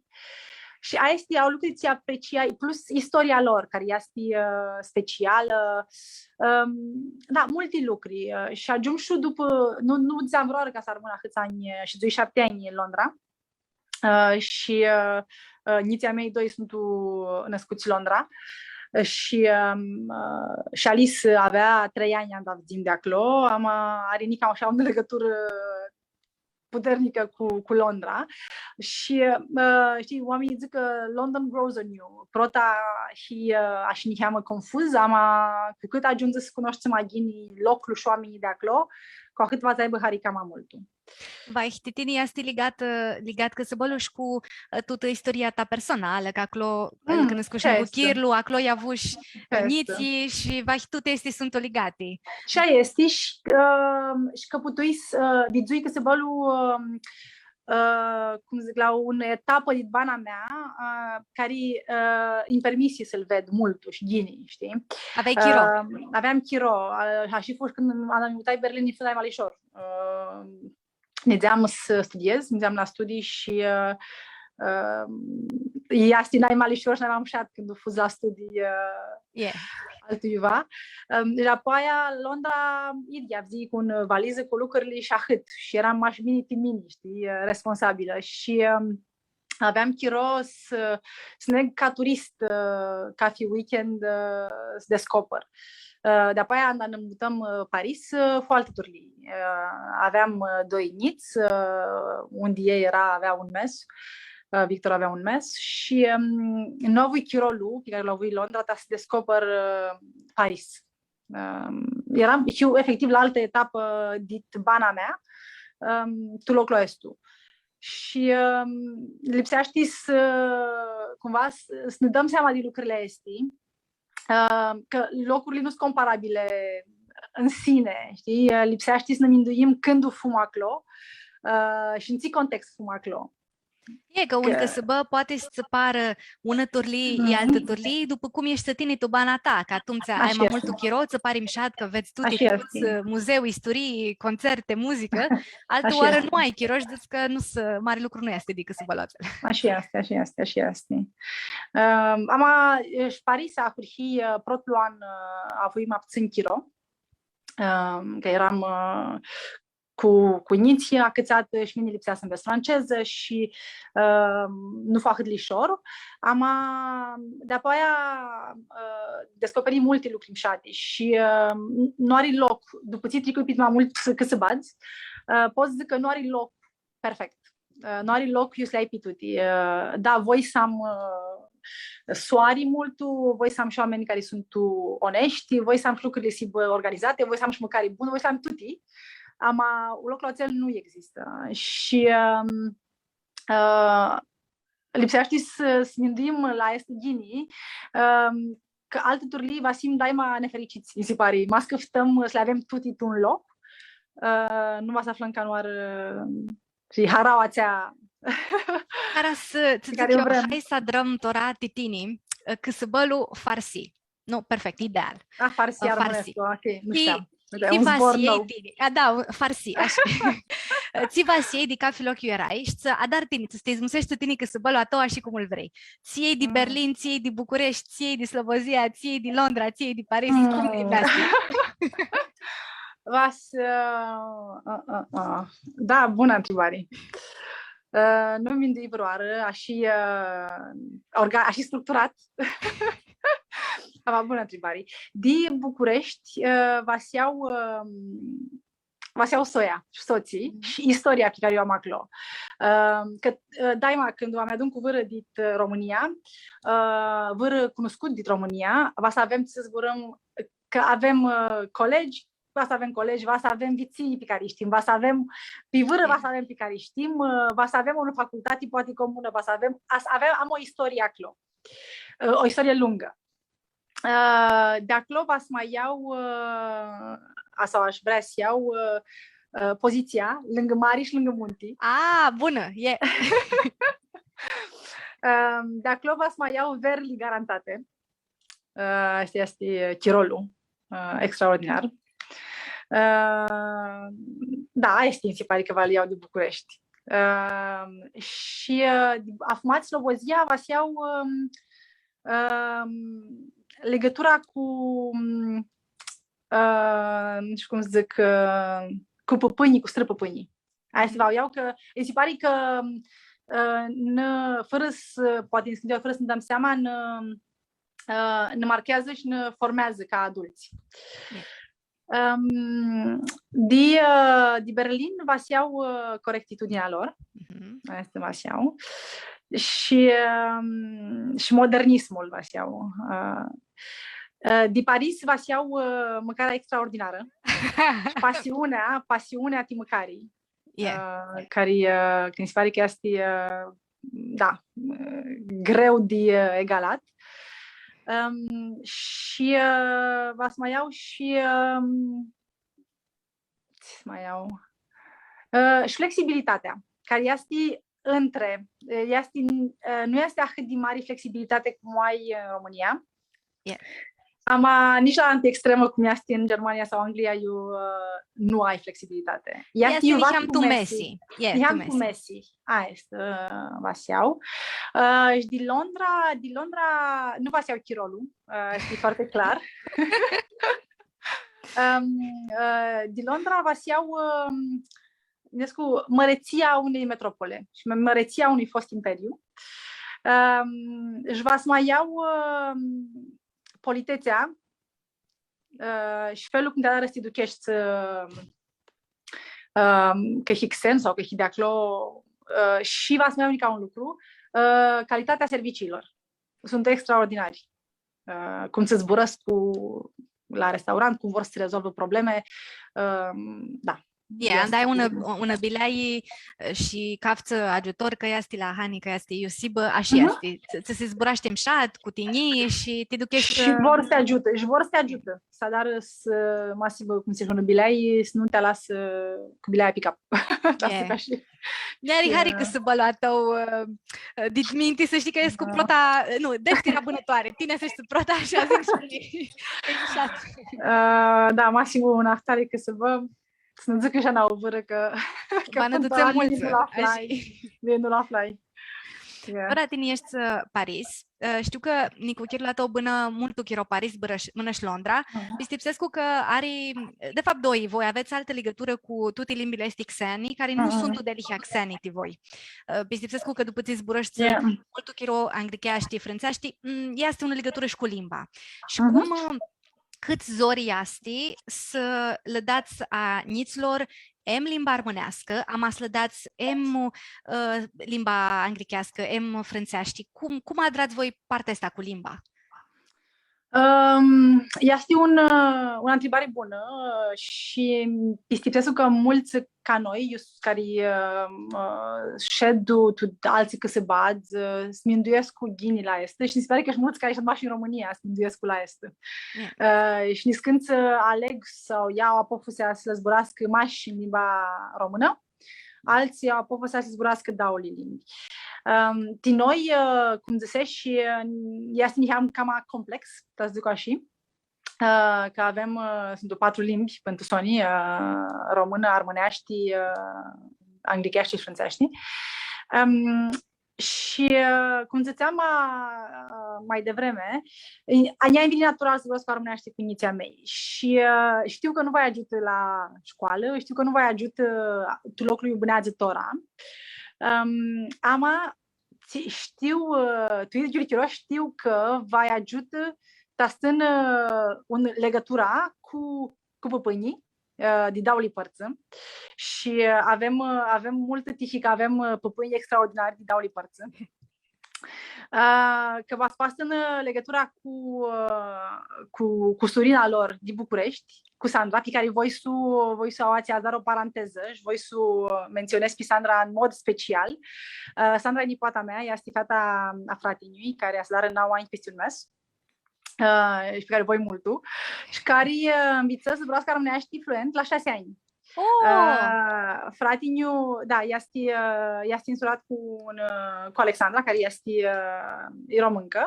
Shi aesti au lucri tsi apreciai, plus istoria lor, cari easti, ã, specialã. Ãm, da, multi lucri, ã, shi agiumshu dupã, nu, nu dzãtseam vãrãoarã cã s-armãn ahãts anj, ã, shi dzãtsi shapti anj tu Londra. Ã, shi, ã, ã, njitslji a mei doi suntu nãscuts Londra. Shi, ãm, ã, shi Alice avea trei anj anda fudzim di aclo, ama ari nica ashi unã ligãturã puternicã cu, cu Londra. Shi, ã, shtii, oaminjlji dzãc cã London grows on you. Prota hii, ã, ashi niheamã confuz, ama cu cãt agiundzi s-cunoshti ma ghini loclu shi oaminjlji di aclo, cu ahãt va tsã aibã hari cama multu. Vahi, ti tini easti ligat, ã, ligat cãsãbãlu shi cu, ã, tutã istoria ta personalã, cã aclo, ã, cãndu nãscush cu chirlu, aclo lj-avush njitslji shi vahi tuti aesti suntu ligati. Shi aia easti shi, ã, shi cã putui s-, ã, vidzui cãsãbãlu, ã, ã, cum dzãc, la unã etapã dit bana mea, ã, cari, ã, nji permisi s-lu ved multu shi ghini, shtii? Aveai chiro. Ã, aveam chiro, ã, shi fu shi cãndu mi mutai Berlin, nji fu nai ma lishor. Ã, nidzeam s-studiez, nidzeam la studii shi, ã, ã, easti nai ma lishor shi nai ma mushat cãndu fudz la studii, ã, altuiva. Ãm, shi apoaia Londra, idyea, fudzii cu unã valizã cu lucrili shi ahãt. Shi eram mash mini ti mini, shtii, responsabilã. Shi, ãm, aveam chiro s-, s-neg ca turist, ã, cathi weekend, ã, s-descopãr. Ã, di-apoaia, anda nã mutãm, ã, Paris, ã, fu altã turlii. Ã, aveam, ã, doi njits, ã, un di elj eara, avea un mes, ã, Victor avea un mes shi, ãm, nu avui chirolu pi cari lu avui Londra, ta s-descopãr, ã, Paris. Ãm, eram, hiu efectiv la altã etapã dit bana mea, ãm, tu loclu aestu. Shi, ãm, lipseashti s-, cumva, s-, s-nã dãm seama di lucrili aesti, ãm, cã locurli nu suntu comparabili în sine, shtii? Lipseashti s-nã minduim cãndu fum aclo, ã, shi tu tsi context fum aclo. E cã un cãsãbã poati s-tsã parã unã turlii, i altã turlii, dupã cum eshti tini tu bana ta, cã atumtsea ai ma multu chiro, tsã pari mushat cã vedz tuti, ã, muzeu, isturii, concerti, muzicã, altã oarã nu ai chiro shi dzãts cã nu s-, mari lucru nu easti di cãsãbãlu atsel. Ashi easti, ashi easti, ashi easti. Ãm, ama, e, shi Paris ahurhii, ã, protlu an, ã, avui ma putsãn chiro, ãm, cã eram, ã, cu, cu njitslji acãtsatã shi mini lipsea s-nvets francezã shi, ã, nu fu ahãt lishor. Ama, di-apoaia, ã, descoperii multi lucri mushati shi, ã, nu ari loc, dupã tsi tricui pit ma multu cãsãbadz, ã, pot s-dzãc cã nu ari loc perfect. Ã, nu ari loc iu s-li ai pi tuti. Ã, da, voi s-am, ã, soari multu, voi s-am shi oaminj cari suntu oneshti, voi s-am shi lucrili s-hibã organizati, voi s-am shi mãcari bunã, voi s-am tuti. Ama loclu atsel nu existã. Shi, ãm, ã, lipseashti s-, s-minduim la aestã ghini, ãm, cã altã turlii va s-him daima nefericits, mi si pari. Ma s-cãftãm s-li avem tuti tu un loc, ã, nu va s-aflãm canãoarã, ã, shi haraua atsea. Cara s-, tsã dzãc eu, hai s-adrãm tora ti tini, ã, cãsãbãlu Farsi. Nu, perfect, ideal. A, Farsi, ã, armãnescu, ok, nu shtiam. Tsi va s-ljei tini? A, da, un farsi, ashi. Tsi va s-ljei di cafi loc iu erai, shi tsi adari tini, tsi ti izmuseshti tini cãsãbãlu a tãu ashi cum lu vrei. Tsi ljei di Berlin, tsi ljei di Bucureshti, tsi ljei di Slobozia, tsi ljei di Londra, tsi ljei di Paris, cum ljei di aesti? Va s-, ã, ã, ã, ã. Da, bunã ntribari. Ã, nu mi mindui vãrãoarã, ashi, ã, orga-, ashi structurat. Ama, bunã ntribari. Di Bucureshti, ã, va s-ljau, ã, va s-ljau soia shi sotslji shi istoria pi cari u am aclo. Ã, cã, ã, daima cãndu va mi adun cu vãrã dit, ã, Romãnia, ã, vãrã cunuscut dit Romãnia, va s-avem tsi s-zburãm, cã avem, ã, colegi, va s-avem colegi, va s-avem vitsinj pi cari lji shtim, va s-avem, pi vãrã va s-avem pi cari lji shtim, ã, va s-avem unã facultati, poati comunã, va s-avem, a s-, avem, am o istorie aclo. Ã, o istorie lungã. Ã, di aclo va s-ma ljau, ã, a, sau ash vrea s-ljau, ã, ã, pozitsia, lãngã mari shi lãngã munti. A, bunã, e. Ã, di aclo va s-ma ljau verli garantate. Ã, aestã easti chirolu, ã, extraordinar. Ã, da, aesti nji si pari cã va li ljau di Bucureshti. Ã, shi, ã, di, afumats Slobozia, va s-ljau, ãm, ãm, ligãtura cu, ãm, ã, nu shtiu cum s-dzãc, ã, cu pãpãnjlji, cu strãpãpãnjlji. Aestã va u ljau cã, nji si pari cã, ã, nã, fãrã s-, poati nã scãndiu, fãrã s-nã dãm seama, nã, ã, nã marcheadzã shi nã formeadzã ca adults. Ãm, di, ã, di Berlin va s-ljau, ã, corectitudinea lor. Aestã va s-ljau. Shi, ãm, shi modernismul va s-ljau. Ã, ã, di Paris va s-ljau, ã, mãcarea extraordinarã. Pasiunea, pasiunea ti mãcari. Ã, cari, ã, cã nji si pari cã easti, ã, da, ã, greu di, ã, egalat. Ãm, shi, ã, va s-ma ljau shi, ãm, tsi s-ma ljau? Ã, shi flexibilitatea, cari easti între, easti, ã, nu easti ahãt di mari flexibilitati cum u ai în România. Ama nitsi la antiextremã, cum easti în Germania sau Anglia, iu, ã, nu ai flexibilitati. Easti niheam tu mesi. Niheam tu mesi. Aestã, ã, va s-ljau. Ã, shi di Londra, di Londra nu va s-ljau chirolu, ã, easti foarte clar. Ãm, ã, di Londra va s-ljau, ãm, minduescu, mãretsia unei metropole shi mã-, mãretsia unui fost imperiu. Ãm, shi va s-ma ljau, ãm, politetsea, ã, shi felul cum ti adarã s-ti ducheshti, ã, ãm, cã hii xen sau cã hii di aclo, ã, shi va s-ma ljau nica un lucru, ã, calitatea serviciilor. Suntu extraordinari. Ã, cum tsã zburãscu la restaurant, cum vor s-rezolvã probleme, ãm, da. E, anda ai unã, unã bileai, ã, shi caftsã agiutor, cã easti la hani, cã easti iu s-hibã, ashi easti. Tsã, tsã si zburashti mshat cu tinjii shi ti ducheshti. Shi vor s-ti agiutã, shi vor s-ti agiutã. S-adarã s-, ma s-hibã, cum s-dzãtsi, unã bileai, s-nu ti alasã cu bileaia pi cap. Ca s-dzãc ashi. Nj-ari hari cãsãbãlu a tãu, ã, ã, dit minti, s-shtii cã escu prota, nu, deftira bãnãtoari, tini s-eshti prota shi dzãc shi, exact. Ã, da, maxim un ahtari cãsãbã, s-nã dzãcã shi a nauã vãrã cã, cã va nã dutsem multsã, nu aflai, ashi. Nu aflai. Tora tini eshti, ã, Paris, ã, shtiu cã nicuchirlu a tãu bãnã multu chiro Paris, bãnã sh-, bãnã shi Londra. Pistipsescu cã ari, de fapt, doi, voi avets altã ligãturã cu tuti limbili aesti xeani, cari nu suntu dealihea xeani ti voi. Ã, pistipsescu cã dupã tsi zburãshti multu chiro anglicheashti, frãntseashti, mm, easti unã ligãturã shi cu limba. Shi cum, ã, cãt zori easti s-lã dats a njitslor em limba armãneascã, ama s-lã dats em, ã, limba anglicheascã, em frãntseashti. Cum, cum adrats voi partea aestã cu limba? Ãm, easti un, ã, unã ntribari bunã, ã, shi pistipsescu cã multsã ca noi, iu s-, cari, ã, ã, shedu tu altsã cãsãbadz, ã, s-minduescu ghini la aestã shi nji si pari cã shi multsã cari shedu mash tu Romãnia s-minduescu la aestã. Ã, shi niscãntsã aleg sau ljau apofusea s-lã zburascã mash tu limba românã, altsã ljau apofusea s-zburascã dauli limbi. Ãm, ti noi, ã, cum dzãsesh, ã, easti niheam cama complex, ta s-dzãc ashi. ã, cã avem, ã, suntu patru limbi pãn tu soni, ã, românã, armãneashti, ã, anglicheashti shi frãntseashti. Ãm, shi, ã, cum dzãtseam, ã, ã, mai devreme, i-, a njia nj-vini natural s-zburãscu armãneashti cu njitslji a mei. Shi, ã, shtiu cã nu va-lj agiutã la shcoalã, shtiu cã nu va-lj agiutã, ã, tu loclu iu bãneadzã tora. Ãm, ama, tsi-, shtiu, ã, tu idyiul chiro shtiu cã va-lj agiutã ta s-tsãnã, ã, un, ligãtura cu, cu pãpãnjlji, ã, di dauli pãrtsã. Shi, ã, avem, ã, avem multã tihi cã avem, ã, pãpãnj extraordinari di dauli pãrtsã. Ã, cã va s-poatã s-tsãnã, ã, ligãtura cu, ã, cu, cu cusurina lor di Bucureshti, cu Sandra, pi cari voi s-u, voi s-u aoatsi, dar o parantezã shi voi s-u, ã, menționez pi Sandra în mod special. Ã, Sandra e nipoata mea, ea este fata a frati-njui, cari va s-adarã nauã anj pisti un mes. Ã, shi pi cari voi multu. Shi cari, ã, nvitsã s-zburascã armãneashti fluent la shasi anj. Oh! Ã, frati-nju, da, easti, ã, easti nsurat cu un, ã, cu Alexandra, cari easti, ã, e româncã.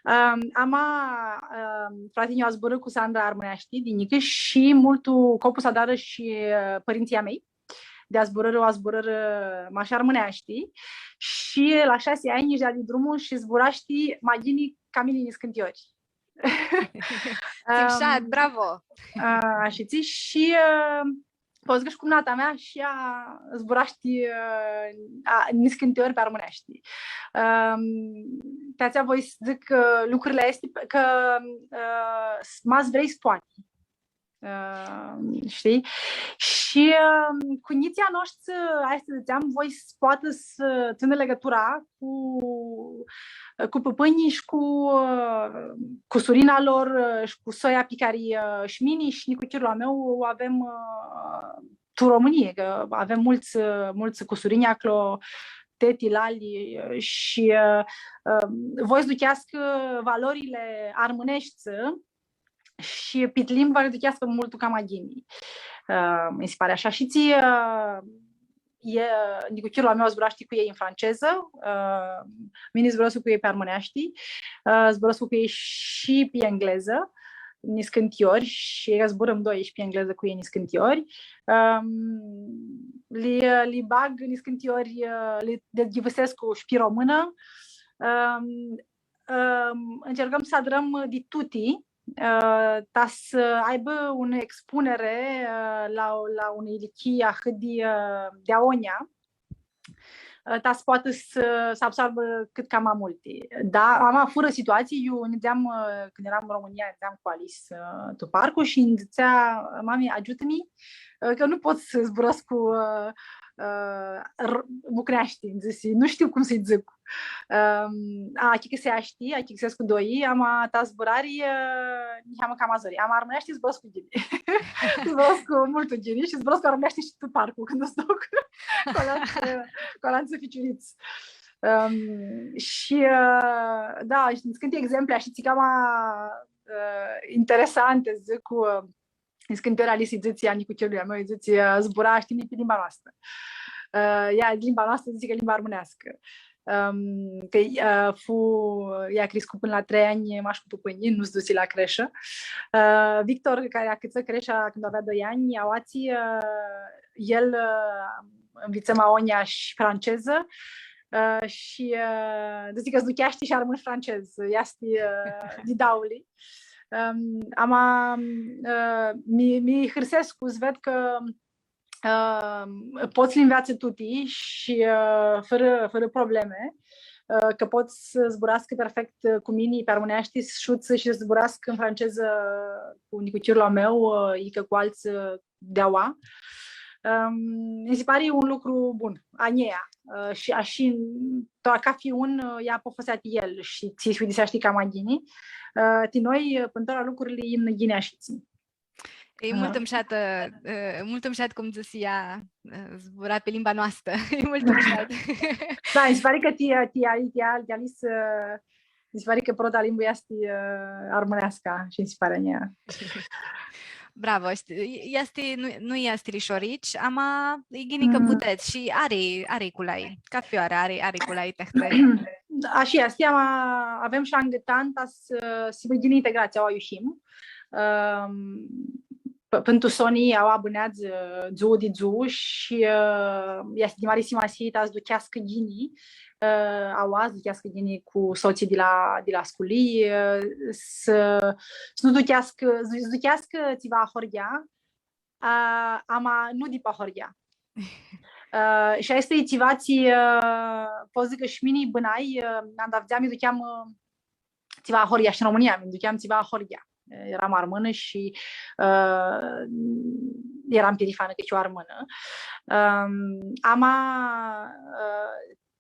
Ãm, ama, ãm, frati-nju azburã cu Sandra armãneashti di njicã shi multu copu s-adarã shi, ã, pãrintsãlj a mei di azburãrã, azburãrã mash armãneashti shi la shasi anj nji deadi drumul shi zburashti ma ghini ca mini niscãntiori. Tsi mushat, bravo! Ã, ashitsi, shi, ã, pot s-dzãc shi cumnata mea shi ea zburashti, ã, a, niscãntiori pi armãneashti. Ãm, ti atsea voi s-dzãc cã lucrurli aesti, cã, ã, s-, ma s-vrei s-poati. Ã, shtii? Shi, ã, cu njitslji a noshtri, aestã dzãtseam, voi s-poatã s-tsãnã ligãtura cu, cu pãpãnjlji shi cu, ã, cusurina lor, ã, shi cu soia pi cari, ã, shi mini shi nicuchirlu a meu u avem, ã, tu Romãnii, cã avem multsã, ã, multsã cusurinj aclo, teti, lali, ã, shi, ã, ã, voi s-ducheascã valorli armãneshti, shi pit limbã va s-ducheascã multu cama ghini. Ã, mi si pari ashi. Shi tsi, ã, e, nicuchirlu a meu zburashti cu elj tu francezã, ã, mini zburãscu cu elj pi armãneashti, ã, zburãscu cu elj shi pi englezã, niscãntiori, shi zburãm doi shi pi englezã cu elj niscãntiori. Ãm, li, li bag niscãntiori, ã, li deghivãsescu shi pi românã. Ãm, ãm, încercăm s-adrãm di tuti, ã, ta s-aibã unã expunere, ã, la, la unã ilichii ahãt di, ã, di agonja, ã, ta s-poatã s-, s-absorbã cãt cama multi. Da, ama furã situatsii, eu nidzeam, ã, cãndu eram tu Romãnia, nidzeam cu Alice, ã, tu parcu shi nji dzãtsea, „Mami, agiutã-mi, ã, cã nu pot s-zburãscu, ã, ã, r-, bucreashti”, nji dzãsi, „nu shtiu cum s-lji dzãc.” Ãm, achicãseashti, achicãsescu doi, ama ta zburari, ã, niheamã cama zori. Ama armãneashti zburãscu ghini. Zburãscu multu ghini shi zburãscu armãneashti shi tu parcu, cãndu s-duc cu alantsã, cu alantsã ficiurits. Ãm, shi, ã, da, shi niscãnti exempli, ashi, tsi cama, ã, interesanti, dzãc, cu, ã, niscãnti ori Alice lji dzãtsi a nicuchirlui a meu, lji dzãtsi, ã, zbura, shtii, pi limba noastrã. Ã, ea, limba noastrã, dzãtsi cã limba armãneascã. Ãm, cã, ã, fu, ea criscu pãnã la trei anj mash cu pãpãnjlji, nu s-dusi la creshã. Ã, Victor, cari acãtsã cresha cãndu avea doi anj, aoatsi, ã, el, ã, nvitsã ma agonja shi francezã, ã, shi, ã, dzãtsi cã s-ducheashti shi armãn shi francez, easti, ã, di dauli. Ãm, ama, ã, mi, mi hãrsescu s-ved cã, ãm, pot s-li nveatsã tuti shi, ã, fãrã, fãrã probleme, ã, cã pot s-zburascã perfect, ã, cu mini pi armãneashti, s-shutsã shi s-zburascã tu francezã cu nicuchirlu a meu, ã, icã cu altsã di aua. Ãm, mi si pari un lucru bun, a njia, ã, shi ashi, tu, cafi un, ã, ia apofasea ti el shi tsi s-uidiseashti cama ghini. Ã, ti noi, ã, pãn tora lucrurli imnã ghini ashitsi. E multu mushat, ã, multu mushat cum dzãsi ea, ã, zbura pi limba noastrã. E multu mushat. Da, mi si pari cã ti, ti, ti, ti Alice, ã, mi si pari cã prota limbã easti, ã, armãneasca shi mi si pari a njia. Bravo, easti, easti, nu, nu easti lishorits, ama e ghini cã putets shi ari, ari culai. Cafi oarã ari, ari culai ti ahtãri. Ashi easti, ama avem shi angãtan ta s-, s-hibã ghini integratsia, aoa iu him. ãm, p-, pãn tu soni aua bãneadzã, ã, dzuã di dzuã shi, ã, easti di mari simasii ta s-ducheascã ghini, ã, aua s-ducheascã ghini cu sotslji di la, di la sculii, ã, s-, s-nu ducheascã, s-, s-ducheascã tsiva ahoryea, ã, ama nu di pi ahoryea. Ã, shi aestã e tsiva tsi, ã, pot s-dzãc cã shi mini bãnai, ã, anda avdzeam, mi ducheam, ã, tsiva ahoryea shi tu Romãnia, mi ducheam tsiva ahoryea. Eram armãnã shi, ã, eram pirifanã cã hiu armãnã. Ãm, ama, ã,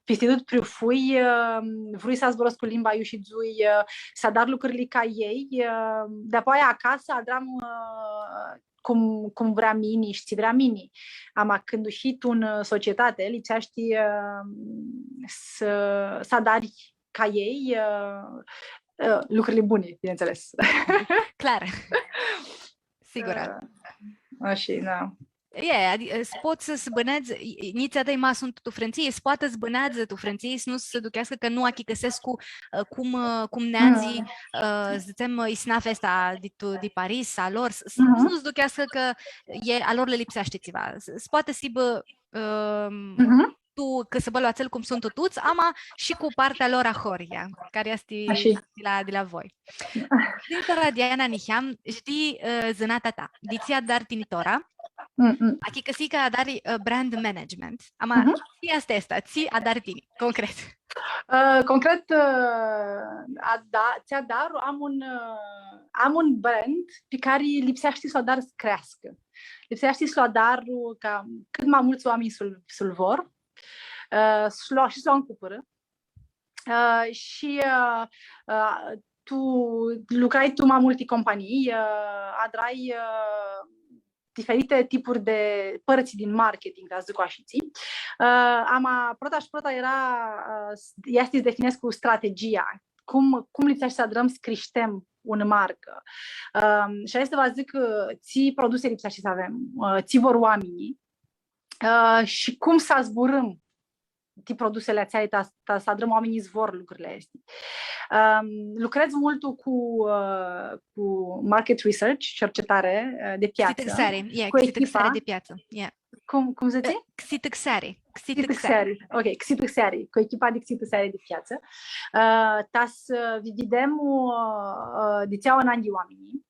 pisti tut priu fui, ã, vrui s-zburãscu limba iu shidzui, ã, s-adar lucrili ca elj, ã, dapoaia acasã adram, ã, cum, cum vream mini shi tsi vream mini. Ama cãndu hii tu, ã, societati, lipseashti, ã, s-, s-adari ca elj, ã, ã, lucrili buni, bineînțeles. Clar. Sigur. Ã, ashi, da. E, adi-, s-pots s-bãnedz, i-, i-, njitslji a tãi ma suntu tu Frãntsii, s-poatã s-bãneadzã tu Frãntsii, s-nu s-ducheascã cã nu achicãsescu, ã, cum, ã, cum neadzi, ã, s-dzãtsem, ã, isnafea aestã di tu, di Paris, a lor, s-, s-, s-nu s-ducheascã cã e, a lor lã lipseashti tsiva. S-, s-poatã s-hibã, ãm, tu cãsãbãlu atsel cum suntu tuts, ama shi cu partea lor ahoryea, cari easti di la, di la voi. Shi tora Diana niheam, shi di, ã, zãnatea ta, di tsi adari tini tora, achicãsii cã adari, ã, brand management, ama tsi easti aestã, tsi adari tini, concret? Ã, concret, ã, ada-, tsi adar, am un, ã, am un brand pi cari lipseashti s-lu adar s-creascã. Lipseashti s-lu adar ca cãt ma multsã oaminj s-lu, s-lu vor, ã, s-lu, shi s-lu ancupãrã. Ã, shi, ã, ã, tu lucrai tu ma multi companii, ã, adrai, ã, diferite tipuri di pãrtsã din marketing, ca s-dzãc ashitsi. Ã, ama prota shi prota eara, ã, s-, easti s-definescu strategia, cum, cum lipseashti s-adrãm s-crishtem unã marcã. Ã, shi aestã va s-dzãc, ã, tsi produsi lipseashti s-avem, ã, tsi vor oaminjlji, ã, shi cum s-zburãm ti produsili atseali, ta, ta s-adrãm oaminjlji s-vor lucrili aesti. Ãm, lucredz multu cu, ã, cu market research, cercetare, ã, di piatsã, xitãxeari, yeah, cu xitãxeari echipa di piatsã, yeah. Cum, cum dzãtsi? Xitãxeari, xitãxeari. Xitãxeari, ok, xitãxeari, cu echipa di xitãxeari di piatsã. Ã, ta s-videm, ã, di tsi au ananghi oaminjlji.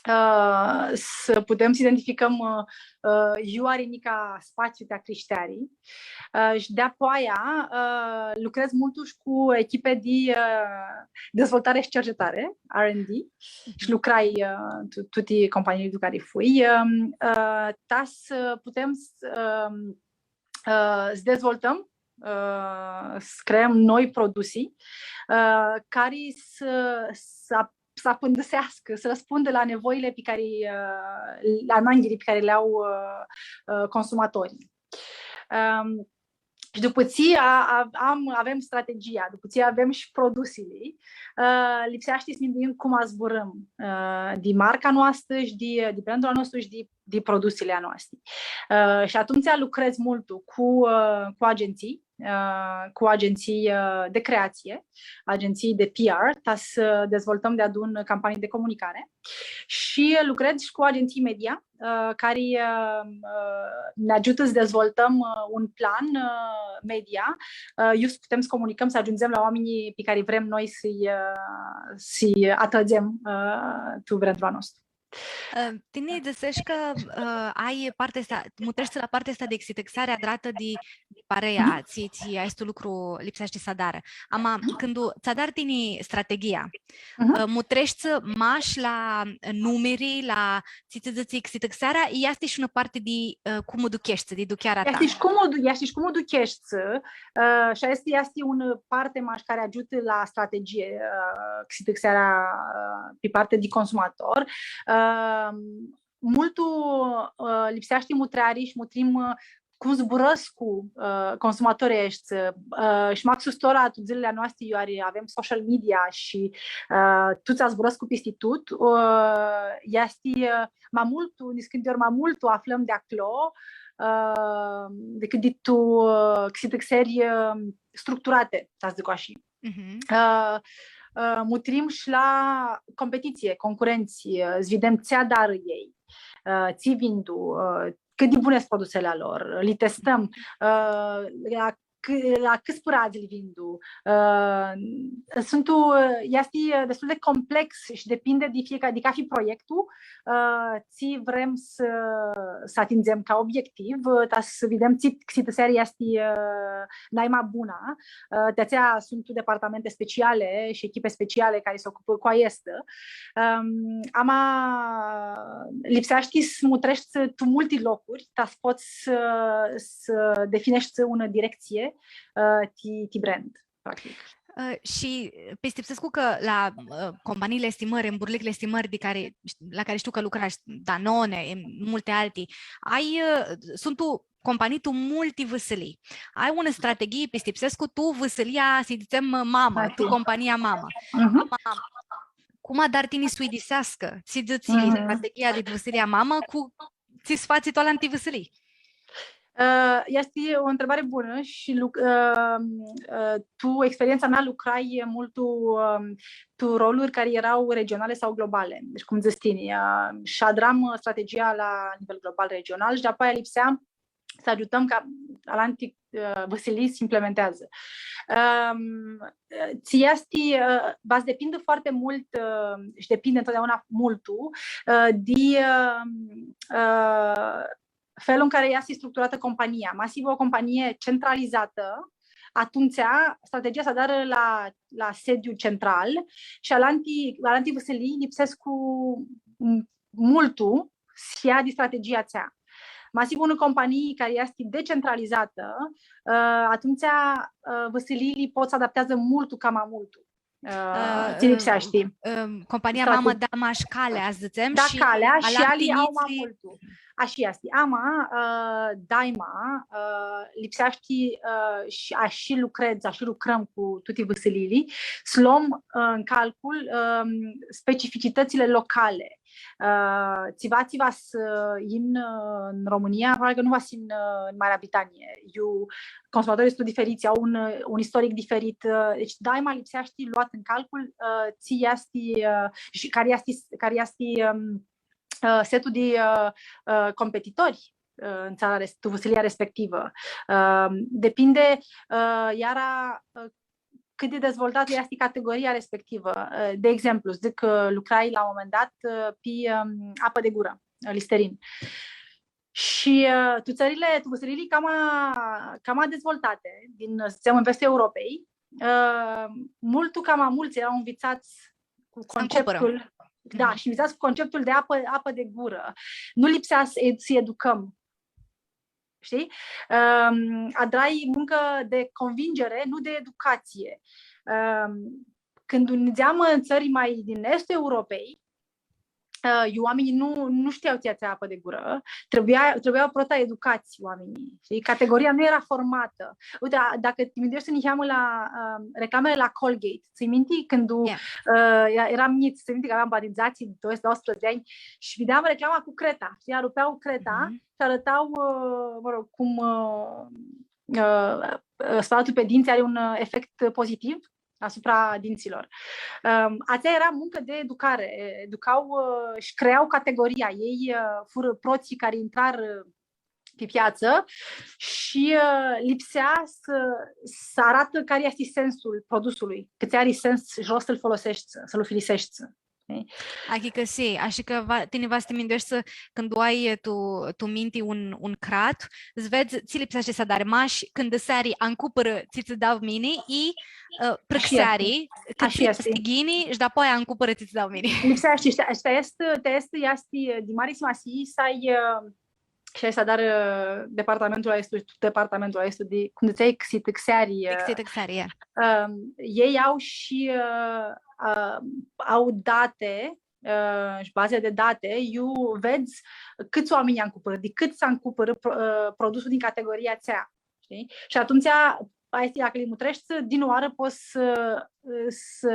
Ã, s-putem s-identificãm, ã, ã, iu ari nica spatsiu ti crishteari. Ã, shi dapoaia, ã, lucredz multu shi cu echipe di, ã, dezvoltare shi cercetare, R and D, shi lucrai, ã, tu, tuti companiili tu cari fui, ã, ã, ta s-putem s-, ã, ã, s-dezvoltãm, ã, s-creãm noi produsi, ã, cari s-, s-, s-apãndãseascã, s-răspundã la nevoile pi cari, ã, la ananghili pi cari li au, ã, ã, consumatorii. Ãm, shi dupã tsi a, a, am, avem strategia, dupã tsi avem shi produsili, ã, lipseashti s-minduim cum zburãm, ã, di marca noastrã shi di, di brandul a nostru shi di, di produsili a noastri. Ã, shi atumtsea lucredz multu cu, ã, cu agenții, ã, cu agenții, ã, de creație, agenții de P R, ta s-dezvoltãm deadun campanii de comunicare. Shi lucredz shi cu agenții media, ã, cari, ã, ã, nã agiutã s-dezvoltãm, ã, un plan, ã, media, ã, iu s-putem s-comunicãm, s-agiundzem la oaminjlji pi cari vrem noi s-lji, ã, s-lji atradzem, ã, tu brandul a nostru. Ã, tini dzãseshi cã, ã, ai partea aestã, mutreshti la partea aestã di xitãxeari adratã di, di parea, tsi, tsi aestu lucru lipseashti s-adarã. Ama, cãndu tsã adari tini strategia, ã, mutreshti mash la numiri, la tsi, tsi dzãtsi, xitãxearea, i easti shi unã parti di, ã, cum u ducheshti, di duchearea ta. Easti shi cum u du-, easti shi cum u ducheshti, ã, shi aestã easti unã parti mash cari agiutã la strategie, ã, xitãxearea, ã, pi partea di consumator. Ã, multu, ã, lipseashti mutreari shi mutrim, ã, cum zburãscu, ã, consumatorii aeshti, ã, shi maxus tora tu dzãlili a noasti, iu ari, avem social media shi, ã, tuts zburãscu pisti tut, ã, easti, ã, ma multu, niscãntiori ma multu aflãm di aclo, ã, dicãt di tu, ã, xitãxeri, ã, structurate, ta s-dzãc ashi. Mhm. Ã, ã, mutrim shi la competiție, concurenți, ã, s-videm tsi adarã elj, ã, tsi vindu, ã, cãt di buni suntu produsili a lor, li testãm, ã, la cã-, la cãts pãradz li vindu. Ã, suntu, ã, easti, ã, destul di complex shi depinde di fiecare, di cathi proiectu, ã, tsi vrem s-, s-atindzem ca obiectiv, ã, ta s-videm tsi, tsi xitãseari easti, ã, naima bunã. Ã, di-atsea suntu departamente speciale shi echipe speciale cari s-ocupã cu aestã. Ãm, ama lipseashti s-mutreshti tu multi locuri, ta s-pots s-, s-defineshti unã directsie, ã, ti, ti brand, practic. Ã, shi pistipsescu cã la, ã, companiili aesti mãri, emburlicli aesti mãri di cari, la cari shtiu cã lucrash, Danone, em, multi alti, ai, ã, suntu companii tu multi vãsilii. Ai unã strateghii, pistipsescu, tu vãsilia, s-dzãtsem, mamã, tu compania mamã. Mhm. Ama, cum adari tini s-uidiseascã, tsi dzãtsi, strateghia di vãsilia mamã cu tsi s-fatsi tu alanti vãsilii? Ã, easti o întrebare bunã shi luc-, ã, ã, tu experientsa mea lucrai multu, ã, tu roluri cari eara regionale sau globale. Deci, cum dzãts tini, ã, shi adram, ã, strategia la nivel global, regional shi di-apoia lipsea s-agiutãm ca alanti, ã, vãsilii s-implementeadzã. Ãm, ã, tsi easti, ã, va s-depindã foarte mult, ã, shi depinde întotdeauna multu, ã, di, ã, ã, felul în care easti structurată compania. Ma s-hibã o companie centralizatã, atumtsea strategia s-adarã la, la sediu central shi alanti, alanti vãsilii lipsescu m-, multu s-ljea di strategia atsea. Ma s-hibã unã companii cari easti decentralizatã, ã, atumtsea, ã, vãsiliili pot s-adapteadzã multu, cama multu. Ã, tsi lipseashti. Ã, compania mamã da mash calea, dzãtsem, da, shi calea shi alanti alanti au ma njitsi multu. Ashi easti. Ama, ã, daima, ã, lipseashti, ã, shi ashi lucredz, ashi lucrãm cu tuti vãsiliili, s-lom, ã, în calcul, ã, specificitățile locale. Ã, tsiva, tsiva s-, ã, yin, ã, în România, probabil cã nu va s-yin, ã, în Marea Britanie. Iu, consumatorlji suntu diferits, au un, ã, un istoric diferit, ã, deci daima lipseashti luat în calcul, ã, tsi easti, ã, shi cari easti, cari easti, ãm, ã, setul di, ã, ã, competitori, ã, în țara res-, tu vãsilia respectivă. Ã, depinde, ã, iara, ã, cãt di dezvoltatã easti categoria respectivă. Ã, de exemplu, dzãc cã lucrai la un moment dat, ã, pi, ãm, apă de gură, Listerin. Shi, ã, tu țările, tu vãsiliili cama, cama dezvoltate, din, să zicem, în vestul Europei, ã, multu cama multsã eara nvitsats cu conceptul, da, shi nvitsats cu conceptul de apă, apă de gură. Nu lipsea s-, s-educăm. Shtii? Ãm, adrai muncă de convingere, nu de educație. Ãm, cãndu nidzeam în țări mai din estul Europei, ã, iu oamenii nu, nu știau tsi easti apă de gură, trebuia, trebuiau prota educați oamenii, știi? Categoria nu era formată. Uite, a, dacă te gândești niheamă la, ãm, reclamele la Colgate, țin minte când, ã, e-, eram mici, țin minte că aveam poate zece, doisprezece, doisprezece ani și vedeam reclama cu creta, știi? Rupeau creta și arătau, ã, mă rog, cum, ã, ã, ã, spălatul pe dinți are un, ã, efect pozitiv asupra dinților. Ãm, atsea era muncă de educare. Educau, ã, și creau categoria. Ei, ã, fură proții care intrară pe piață și, ã, lipsea să, să arată care este sensul produsului, cã tsi ari sens jos să-l folosești, să-l ufiliseshti. Shtii? Achicãsii, ashi cã va, tini va s-ti mindueshti cãndu ai tu, tu minti un, un crat, s-vedz tsi lipseashti s-adari, mash cãndu s-ari ancupãrã tsi tsã dau mini, i, ã, prãxeari, cã tsi easti ghini, shi dapoaia ancupãrã tsi tsã dau mini. Lipseashti, shtii, aestã easti, aestã easti di mari simasii, s-ai, ã, shi aestã, dar, ã, departamentul aestu, departamentul aestu di, cum dzãtseai, xitãxeari, ã, xitãxeari, e. Ãm, ei au shi, ã, ã, au date, ã, shi baze de date, iu vedz cãts oaminj ancupãrã, di cãt s-ancupãrã pro-, ã, produsul din categoria atsea, shtii? Shi atumtsea, aesti, dacã li mutreshti, dinãoarã pots s-, s-,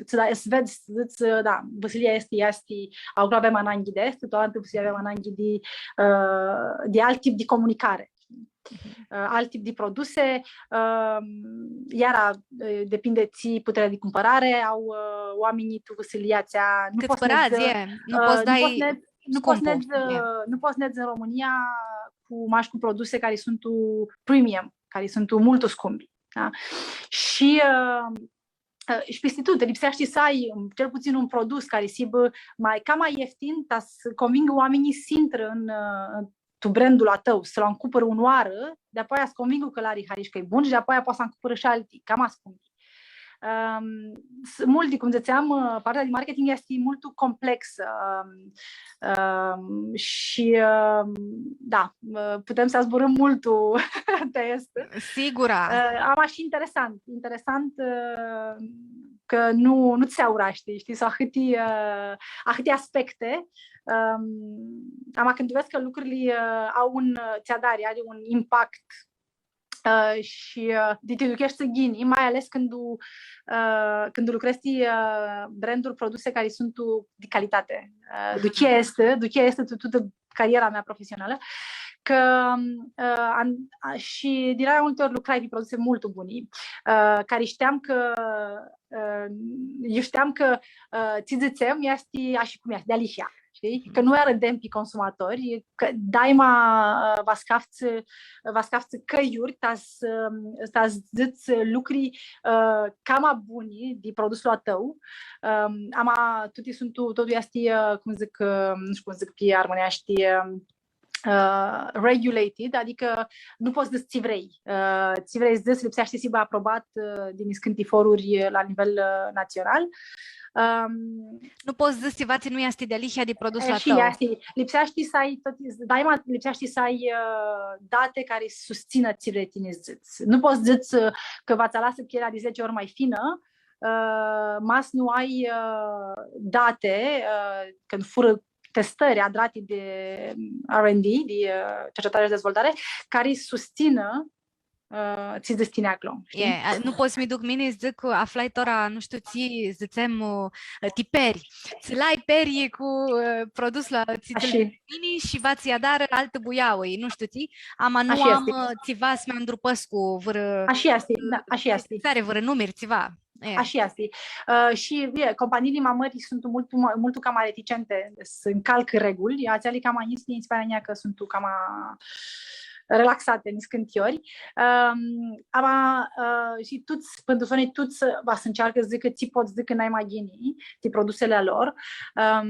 s-, da, s-vedz, s-dzãts, da, vãsilia aestã easti, aclo avem ananghi di aestã, tu alantã vãsilii avem ananghi di, ã, di alt tip di comunicare. ã, alt tip di produse, ã, iara, ã, depinde tsi puterea di cumpărare au, ã, oaminjlji tu vãsilia atsea. Nu pots s-nedz, e, nu pots s-dai, nu pots s-nedz, ã, nu pots s-nedz tu România cu, mash cu produse cari suntu premium, cari suntu multu scumpi, da? Shi, ã, ã, shi pisti tut, lipseashti s-ai, cel puțin un produs cari s-hibã ma, cama ieftin, ta s-convingã oaminjlji s-intrã tu, ã, tu brandul a tãu, s-lu ancupãrã unãoarã, di-apoia s-convingã cã l-ari hari shi cã e bun shi di-apoia poati s-ancupãrã shi alti, cama scumpi. Ãm, s-, multi, cum dzãtseam, ã, partea di marketing easti multu complexã, ãm, ãm, shi, ãm, da, ã, putem s-zburãm multu di aestã. Sigura. Ã, ama shi interesant, interesant, ã, cã nu, nu tsã aurashti, shtii, s-au ahãti, ã, ahãti aspecte. Ãm, ama cãndu vedz cã lucrili, ã, au un, ã, tsi adari, ari un impact, ã, shi, ã, di ti ducheshti ghini, mai ales cãndu, ã, cãndu lucredz ti, ã, branduri, produse cari suntu di calitati. Ã, duchea easti, duchea easti tu, tutã cariera mea profesionalã, cã, ã, am, a, shi di la multi ori lucrai pi produse multu buni, ã, cari shteam cã, ã, eu shteam cã, ã, tsi dzãtsem, easti ashi cum easti, dealihea, shtii? Cã nu arãdem pi consumatori, cã daima, ã, va s-caftsã, va s-caftsã cãljuri, ta s-, ta s-dzãts lucri, ã, cama buni di produsul a tãu. Ãm, ama tuti suntu, totul easti, ã, cum dzãc, ã, nu shtiu cum dzãc pi armãneashti, ã, ã, regulated, adicã nu pots s-dzãts tsi vrei. Ã, tsi vrei s-dzãts, lipseashti s-hibã aprobat, ã, di niscãnti foruri, ã, la nivel, ã, național. Ãm, nu pots s-dzãts tsiva tsi nu easti dealihea di produsul a tãu. Shi easti, lipseashti s-ai tut, daima lipseashti s-ai, ã, date cari s-sustsãnã tsi vrei tini s-dzãts. Nu pots s-dzãts, ã, cã va tsã alasã pielea di zece ori mai finã, ã, ma s-nu ai, ã, date, ã, cãndu furã testări adrati di R and D, di, ã, cercetare și dezvoltare, cari s-sustsãnã, ã, tsi dzãts tini aclo, shtii? E, a, nu pot s-mi duc mini, dzãc cã aflai tora, nu shtiu, tsi, dzãtsem, ã, ti peri. Tsi lai peri cu, ã, produsul, tsi, tsi mini shi va tsi adarã altã buiauã, nu shtiu, tsi, ama nu am, ã, tsiva s-mi andrupãscu vãrã, ashi easti, da, ashi easti. Tsi ari vãrã numir, tsiva. E. Ashi easti. Ã, shi, e, companiili ma mãri suntu multu ma, multu cama reticente s-ncalcã reguli, atseali cama njits, nji si pari a njia cã suntu cama relaxate niscãnti ori. Ãm, ama, ã, shi tuts, pãn tu soni, tuts va s-ncearcã s-dzãcã tsi pot s-dzãcã nai ma ghini ti produsili a lor. Ãm,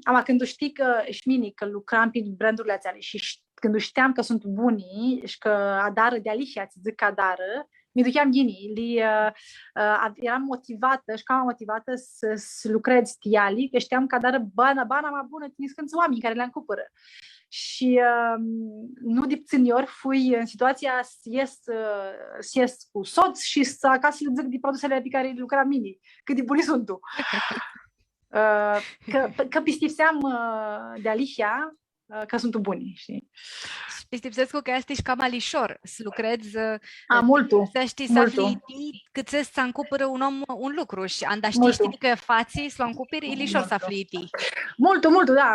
ama cãndu shtii cã, shi mini, cã lucram pi brandurli atseali shi sh-, cãndu shteam cã suntu buni shi cã adarã dealihea tsi dzãc cã adarã, mi ducheam ghini, li, ã, ã, av-, eram motivatã shi cama motivatã s-, s-lucredz ti eali, cã shteam cã adarã bana, bana ma bunã ti niscãntsã oaminj cari li ancupãrã. Shi, ãm, nu di ptsãni ori fui tu situatsia s-ies, ã, s-ies cu sots shi s-, ca s-lã dzãc di produsili pi cari li lucram mini, cãt di buni suntu. Ã, cã, cã pistipseam, ã, dealihea, ã, cã suntu buni, shtii? Shi pistipsescu cã easti shi cama lishor s-lucredz, ã, a, multu, s-shtii, multu. S-afli ti, cãtse s-ancupãrã un om un lucru shi anda shtii, multu, shtii cã fatsi s-lu ancupiri, e lishor s-afli ti. Multu, multu, da,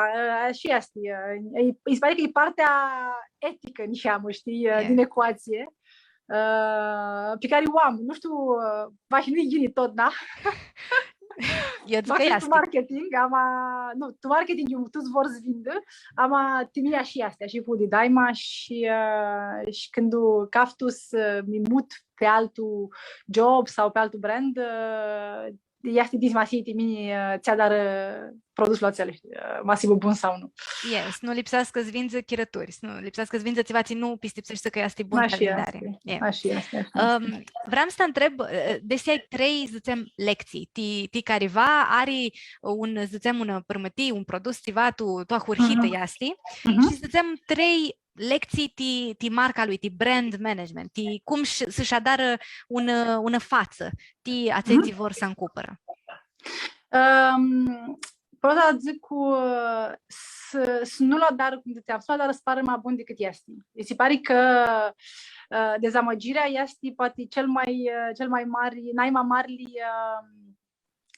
ã, shi easti, ã, e, nji si pari cã e partea eticã, niheamã, shtii, ã, din ecuatsie. Ã, pi cari u am, nu shtiu, ã, va shi nu-i ghini totna. Eu dzãc cã easti. Tu marketing, ama, nu, tu marketing, eu, tuts vor s-vindã, ama ti mini shi easti, shi fu di daima shi, ã, shi cãndu caftu s-mi mut pi altu job sau pi altu brand, ã, easti di simasii ti mini, ã, tsi adarã produsul atsel, ã, ma s-hibã bun sau nu. Yes, nu lipseascã s-vindzã chirãturi, nu lipseascã s-vindzã tsiva tsi nu pistipseshti cã easti bun. Ashi easti, ashi easti, ashi easti. Ãm, vream s-ti ntreb, ã, desi ai trei, dzãtsem, lectsii, ti, ti cariva ari un, dzãtsem, unã pãrmãtii, un produs, tsiva, tu, tu ahurhitã easti, shi, dzãtsem, trei lectsii ti, ti marca lui, ti brand management, ti cum sh-, s-shi adarã unã, unã fatsã, ti atselj tsi vor s-ancupãrã. Ãm, pot s-dzãc cu, s-, s-nu lu adarã, cum dzãtseam, s-nu lu adarã s-parã ma bun dicãt easti. Nji si pari cã, ã, dezamãgirea easti poati cel mai, ã, cel mai mari, nai ma marli, ã,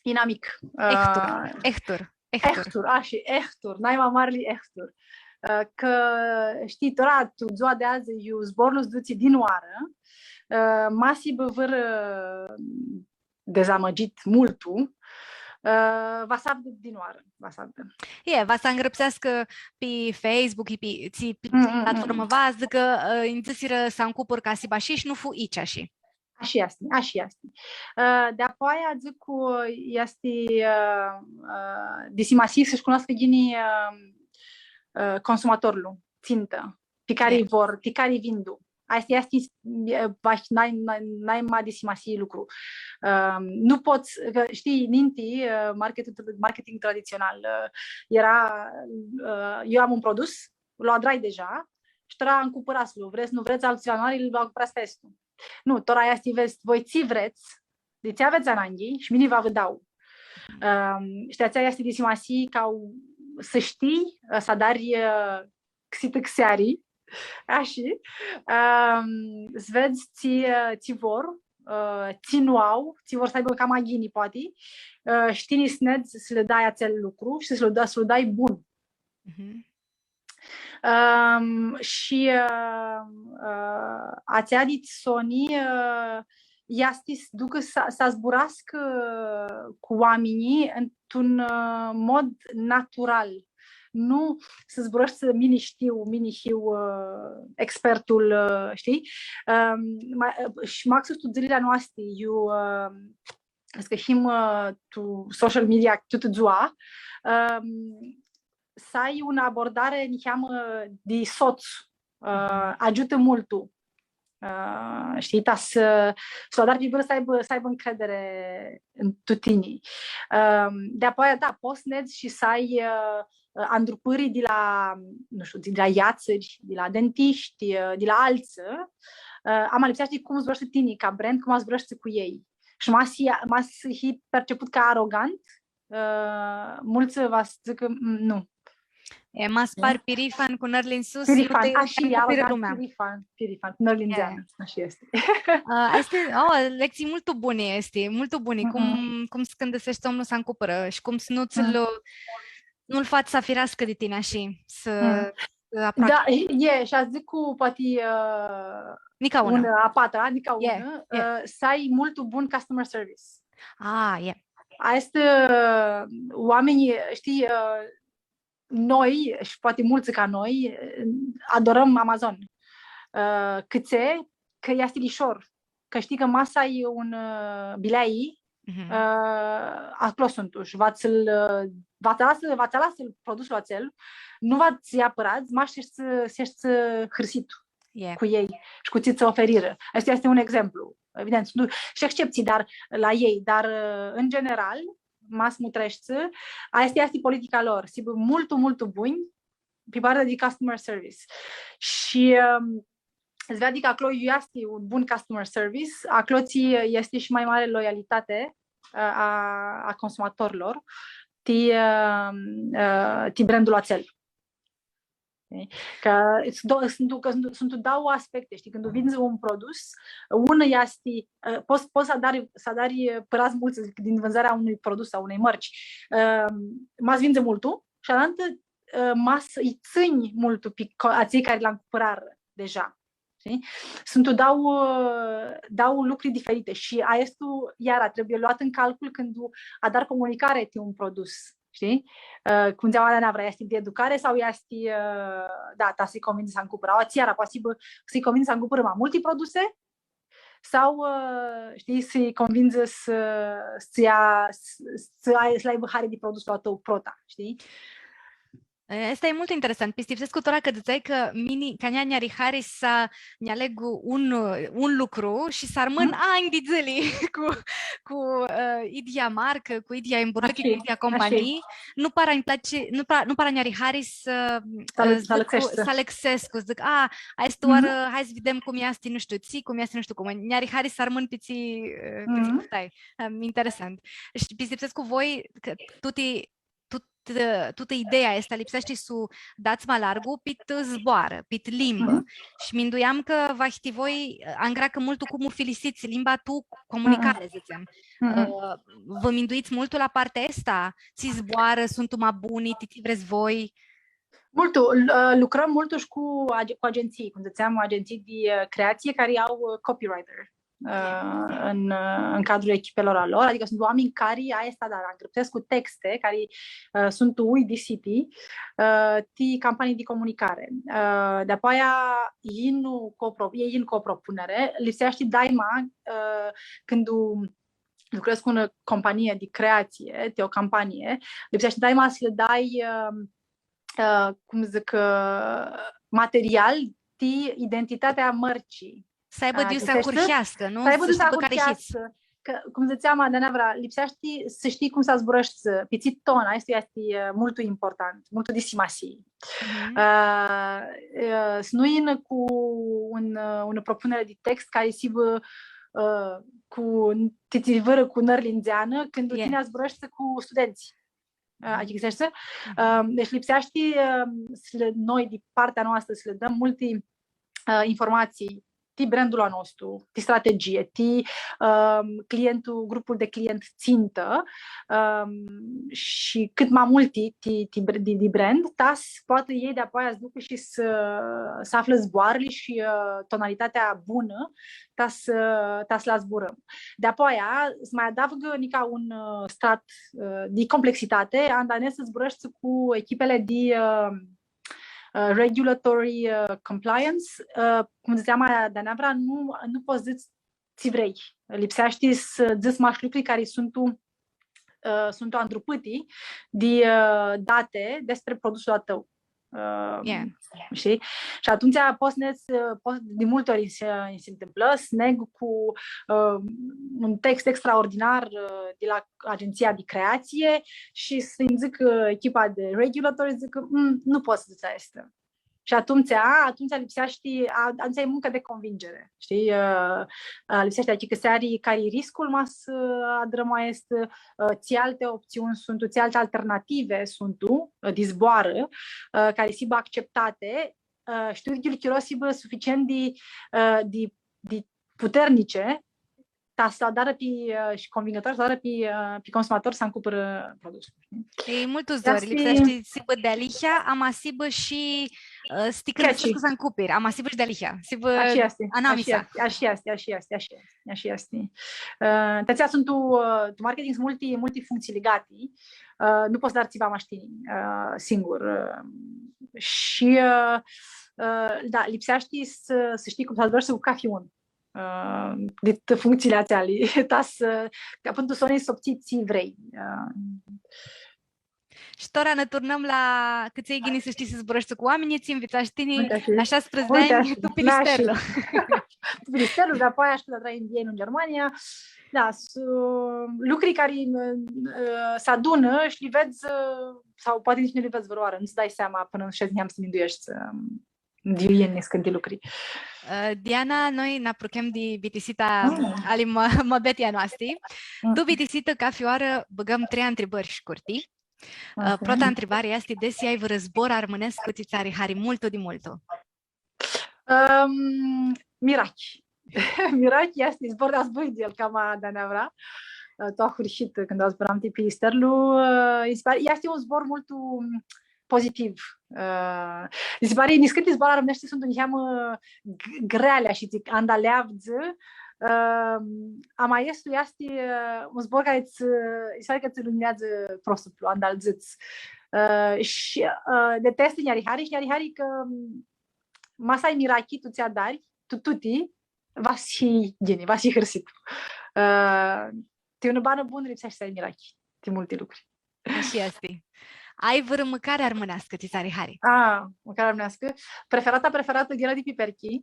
inamic. Ehtur, ã, ehtur, ehtur. Ehtur, ashi, ehtur, nai ma marli ehtur. Ã, cã, shtii, tora, tu dzua di adzã, iu zborlu s-dutsi dinãoarã, ã, ma s-hibã vãrã, ã, dezamãgit multu, ã, va s-avdã dinãoarã, va s-avdã. E, va s-angrãpseascã pi Facebook, pi, tsi, pi platformã, va dzãcã, ã, nji dzãsirã s-ancupãr ca s-hibã ashi shi nu fu itsi ashi. Ashi easti, ashi easti. Ã, di-apoia dzãc cã easti, ã, ã, di simasii s-shi cunoascã ghini, ã, ã, consumatorlu, tsintã, pi cari vor, pi cari vindu. Aestã easti, ã, bash, nai, nai, naima di simasii lucru. Ã, nu pots, cã, shtii, ninti, ã, marketing, marketing traditsional, ã, eara, ã, eu am un produs, lu adrai deja, shi tora ancupãrats-lu, vrets, nu vrets, altu tsiva nu ari, lu ancupãrats pi aestu. Nu, tora easti, vedz, voi tsi vrets, di tsi avets ananghi shi mini va vã dau. Ãm, shi atsea easti di simasii ca s-shtii, ã, s-adari, ã, xitãxeari, ashi, ãm, s-vedz tsi, ã, tsi vor, ã, tsi nu au, tsi vor s-aibã cama ghini, poati, ã, shi tini s-nedz s-lã dai atsel lucru shi s-lu da-, s-lu dai bun. Mhm. Ãm, shi, ã, ã, atsea dit soni, ã, easti s-ducã s-, s-zburascã cu oaminjlji într-un, ã, mod natural. Nu s-zburãshti, mini shtiu, mini hiu, ã, expertul, ã, shtii? Ãm, ma-, ã, shi maxus tu dzãlili a noasti, iu, ã, s-cã him, ã, tu social media tutã dzua, ãm, s-ai unã abordari niheamã di sots, ã, agiutã multu. Ã, shtii, ta s-, s-lu adari pi vãrã s-aibã, s-aibã ncredere tu tini. Ãm, di-apoia, da, pots s-nedz shi s-ai, ã, andrupãri di la, nu shtiu, di la yeatsãri, di la dentishti, ã, di la altsã. Ã, ama lipseashti cum zburãshti tini ca brand, cum zburãshti cu elj. Shi ma s-hii, ma s-hii perceput ca arogant, ã, multsã va s-dzãcã, "Mm, nu." E, ma s-pari pirifan cu nãrli nsus, pirifan, nu ti, ashi, nu ti arogant, lumea. Pirifan, pirifan, cu nãrli ndzeanã, ashi easti. Ã, easti, o, lectsii multu buni easti, multu buni, cum, cum s-cãndãseshti omlu s-ancupãrã shi cum s-nu tsã-l, nu-l fats s-afireascã di tini ashi, s-, s-aproachi. Da, e, shi dzãc cu poati, ã, nica unã. Unã, a patra, nica unã, ã, s-ai multu bun customer service. A, e. Aestã, ã, oaminjlji, shtii, ã, noi, shi poati multsã ca noi, ã, adorãm Amazon. Ã, cãtse, cã easti lishor. Cã shtii cã ma s-ai un, ã, bilei, ã, aclo suntu shi va tsã-l, ã, va tsã alasã, va tsã alasã produsul atsel, nu va tsã ia pãradz, ma s-eshti, s-eshti hãrsit cu elj shi cu tsi tsã oferirã. Aestu easti un exemplu. Evident, suntu shi exceptsii, dar la elj, dar, ã, în general, ma s-mutreshti, aestã easti politica lor, s-hibã multu, multu bunj pi partea di customer service. Shi, ãm, s-veadi cã aclo easti un bun customer service, aclo tsi easti shi ma mari loialitati, ã, a, a consumatorilor, ti, ãm, ã, ti brandul atsel. Cã suntu, cã suntu, suntu dauã aspecti, shtii, cãndu vindzã un produs, unã easti, ã, pots, pots s-adari, s-adari, ã, pãradz multsã din vãndzarea unui produs sau unei mãrci. Ã, ma s-vindzã multu shi alantã, ã, ma s-lji tsãnj multu pi co-, atselj cari lu ancupãrarã deja. Shtii? Suntu dauã, dauã lucri diferiti shi aestu, iara, trebuie luat în calcul cãndu adari comunicare ti un produs. Shtii? Ã, cum dzãtsea Ana, vrea, easti di educare sau easti, ã, da, ta s-lji convindzã s-ancupãrã. Aoa, tsi iara, poati s-lji, s-lji convindzã s-ancupãrã ma multi produse sau, ã, shtii, s-lji convindzã s-, s-ia, s-, s-ai, s-lji aibã hari di produsul a tãu prota, shtii? E, aestã e multu interesant. Pistipsescu tora cã dzãtseai cã mini, ca njia nj-ari hari s-nj-aleg un, un lucru shi s-armãn anj di dzãli cu, cu, ã, idyea marcã, cu idyea emburlãchi, cu idyea companii. Nu para nj-platsi, nu para, nu para nj-ari hari s-, s-alãxescu, s-alãxescu, dzãc, a, aestã oarã, hai s-videm cum easti, nu shtiu, tsi, cum easti, nu shtiu cum. Nj-ari hari s-armãn pi tsi, ã, pi tsi puftai. Ãm, interesant. Shi pistipsescu voi, cã tuti tut-, tutã ideea aestã lipseashti s-u dats ma largu pit zboarã, pit limbã. Shi minduiam cã vahi ti voi, ã, angreacã multu cum u filisits limba tu comunicari, dzãtsem. Ã, vã minduits multu la partea aestã? Tsi zboarã suntu ma buni, ti tsi vrets voi? Multu, l-, ã, lucrãm multu shi cu ag-, cu agentsii, cum dzãtseam, agentsii di, ã, creatsii cari au, ã, copywriter, ã, în, ã, în cadrul echipelor a lor, adică sunt oameni cari, aia este, dar, angrãpsescu texte cari, ã, suntu ui di siti, ã, ti campanii di comunicare. Ã, dapoaia, yin cu o pro-, elj yin cu o propunere, lipseashti daima, ã, cãndu lucredz cu unã companie di creatsii, ti o campanie, lipseashti daima s-lã dai, ã, ã, cum dzãc, ã, material ti identitatea mãrcii. S-aibã di iu s-ahurheascã, nu? S-aibã di iu s-shtii cari hits. Cã, cum dzãtseam, Adana vrea, lipseashti s-shtii cum s-zburãshti, pi tsi ton, aestã easti, ã, multu important, multu di simasii. Mhm. Ã, ã, s-nu yinã cu un, ã, unã propunere di text cari s-hibã, ã, cu, ti, ti vãrã cu nãrli ndzeanã, cãndu tini zburãshti cu studentsã. Ã, achicãseshti? Ã, deci lipseashti, ã, s-lã, noi, di partea noastrã, s-lã dãm multi, ã, informatsii ti brandul a nostru, ti strategie, ti, ã, clientul, grupul de client țintă, ã, shi cãt ma multi ti, ti, ti, di, di brand, ta s-poatã elj di-apoaia s-ducã shi s-, s-aflã zboarãli shi, ã, tonalitatea bunã, ta s-, ta s-lã zburãm. Di-apoaia, s-ma adavgã nica un, ã, strat, ã, di complexitati, anda neatsã zburãshti cu echipele di, ã, ã, regulatory, ã, compliance, ã, cum dzãtseam, Adana vrea, nu, nu pots s-dzãts tsi vrei. Lipseashti s-dzãts mash lucri cari suntu, ã, suntu andrupãti di, ã, dati despre produsul a tãu. Ã, shtii? Shi atumtsea pots s-, pots, di multi ori nji se, nji se ntãmplã s-negu cu, ã, un text extraordinar, ã, di la agentsia di creatsii shi s-nji dzãcã, ã, echipa di regulatory, dzãcã, „Mm, nu pots s-dzãts aestã.” Shi atumtsea, atumtsea lipseashti, a, atumtsea e muncã di convingere, shtii? Ã, ã, lipseashti achicãseari cari e riscul ma s-, ã, adrãm aestã, ã, tsi alti optsiuni suntu, tsi alti alternative suntu, ã, di zboarã, ã, cari s-hibã acceptati, ã, shi tu idyiul chiro s-hibã suficient di, ã, di, di puternice, ta s-adarã pi, ã, shi convingãtor, s-adarã pi, ã, pi consumator s-ancupãrã produsul. E multu zori, lipseashti s-hibã dealihea, ama s-hibã shi, ã, s-ti cãnãsescu s-ancupiri, ama s-hibã shi dealihea, s-hibã anamisa. Ashi easti, ashi easti, ashi easti, ashi easti. Ã, ti atsea suntu, ã, tu marketing suntu multi, multi functsii ligati, ã, nu pots s-adari tsiva mash tini, ã, singur, ã, shi, ã, ã, da, lipseashti s-, s-shtii cum s-zburãshti cu cafi un, ã, dit functsiili atseali, ta s-, ca pãnã tu soni s-obtsii tsi vrei. Ã. Shi tora nã turnãm la cãtse e ghini s-shtii s-zburãshti cu oaminjlji, tsi nvitsash tini, la shasprãdzatsi di anj, tu Pilisterlu. Tu Pilisterlu, dapoaia shi cãndu adrai M B A tu Ghermania. Da, s-, lucri cari, ã, s-adunã shi li vedz, ã, sau poati nitsi nu li vedz vãrãoarã, nu-ts dai seama pãnã nu shedz niheam s-ti mindueshti, ã, di iu yin niscãnti lucri. Ã, Diana, noi nã apruchem di bitisita ali mã-, mãbeti a noasti. Tu bitisitã, cafi oarã, bãgãm trei ntribãri shcurti. Ã, prota ntribari easti, desi ai vãrã zbor armãnescu tsi ts-ari hari multu di multu? Ãm, mirachi. Mirachi easti zbor, azbui di el cama, Adana vrea. Ã, tu ahurhitã, cãndu zburam ti Pilisterlu, ã, nji si pari, easti un zbor multu, ãm, pozitiv. Ã, nji si pari, niscãnti zboarã armãneshti suntu niheamã g-, greali, ashi dzãc, anda li avdzã, ã, ama aestu easti, ã, un zbor cari tsã, nji si pari cã tsã lumineadzã prosuplu, anda lu dzãts. Ã, shi, ã, di atsea nj-ari hari, shi nj-ari hari cã, ãm, ma s-ai mirachi tu tsi adari, tu tuti, va s-hii ghini, va s-hii hãrsit. Ã, ti unã banã bunã lipseashti s-ai mirachi ti multi lucri. Ashi easti. Ai vãrã mãcari armãneascã tsi ts-ari hari? A, mãcari armãneascã. Preferata, preferatã, ghela di piperchi.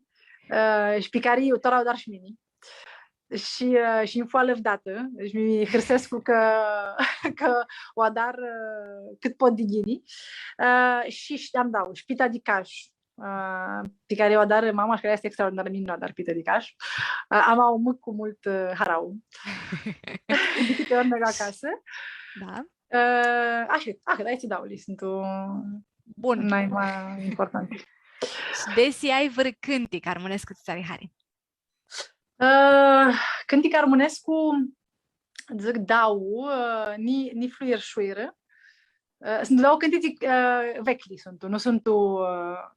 Ã, shi pi cari eu tora u adar shi mini. Shi, ã, shi nj-fu alãvdatã. Deci mi hãrsescu cã, cã u adar, ã, cãt pot di ghini. Ã, shi, shi am dau, shi pita di cash. Ã, pi cari u adarã mama shi cari easti extraordinarã, mini nu adar pitã di cash. Ã, ama u mãc cu multu, ã, harauã. Di cãti ori neg acasã. Da. Ã, ashi, ah, da, aesti dauli suntu, ã, bun, nai ma importanti. Shi desi ai vãrã cãntic armãnescu tsi ts-ari hari? Ã, cãntic armãnescu, dzãc, dau, ã, Ni, Ni fluir shuirã, Ã, suntu dauã cãntitsi, ã, veclji suntu, nu suntu, ã,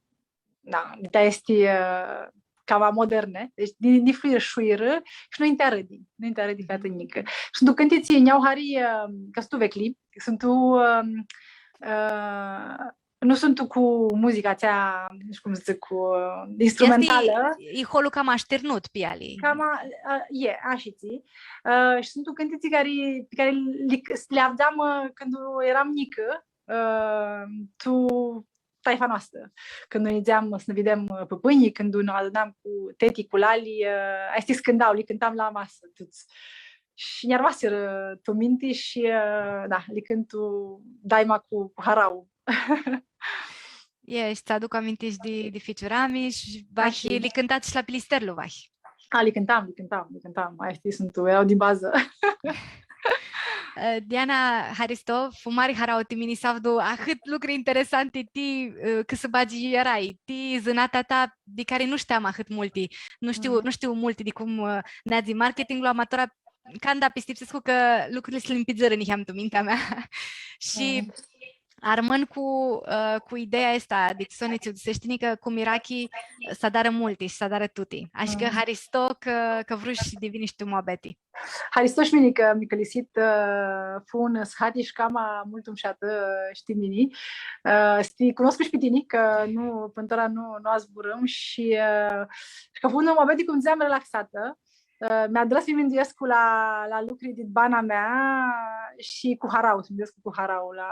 na, di aesti, ã, cama moderne, deci di, di fluir shuirã shi nu-nj ti arãdi, nu-nj ti arãdi, mhm, featã njicã. Suntu cãntitsi, nj-au hari, ã, cã suntu veclji, suntu, ã, ã, nu suntu cu muzica atsea, nu shtiu cum s-dzãc, cu, ã, instrumentalã. Easti, e holu cama ashtirnut pi eali. Cama, ã, e, ashitsi. Ã, shi suntu cãntitsi cari, pi cari li, li avdzam, ã, cãndu eram njicã, ã, tu taifa noastrã. Cãndu nidzeam s-nã videm, ã, pãpãnjlji, cãndu nã adunam cu teti, cu lali, ã, aesti s-cãnta, li cãntam la masã tuts. Shi nj-armasirã tu minti shi, ã, da, li cãntu daima cu, cu harauã. E, shi tsã aduc aminti shi di, di ficiurami shi vahi, ashi, li cãntats shi la Pilisterlu, vahi. A, li cãntam, li cãntam, li cãntam. Aesti suntu, eara di bazã. Ã, Diana, haristo, fu mari harauã ti mini s-avdu ahãt lucri interesanti, ti, ã, cãsãbadz earai, ti zãnatea ta, di cari nu shteam ahãt multi. Nu shtiu, mhm, nu shtiu multi di cum, ã, neadzi marketinglu, ama tora canda pistipsescu cã lucrili s-limpidzirã niheam tu mintea mea. Shi, mhm, armãn cu, ã, cu ideea aestã, di soni tsi u dzãsesh tini, cã cu mirachi s-adarã multi shi s-adarã tuti. Ashi cã, mhm, haristo cã, cã vrush s-divini shi tu muabeti. Haristo shi mini cã mi cãlisit, ã, fu unã sãhati shi cama multu mushatã, ã, shi ti mini. Ã, s-ti cunoscu shi pi tini, cã nu, pãnã tora nu, nu azburãm shi, ã, shi cã fu unã muabeti, cum dzãtseam, relaxatã. Ã, mi-adrãscu s-minduescu la, la lucri dit bana mea shi cu harauã, s-minduescu cu harauã la,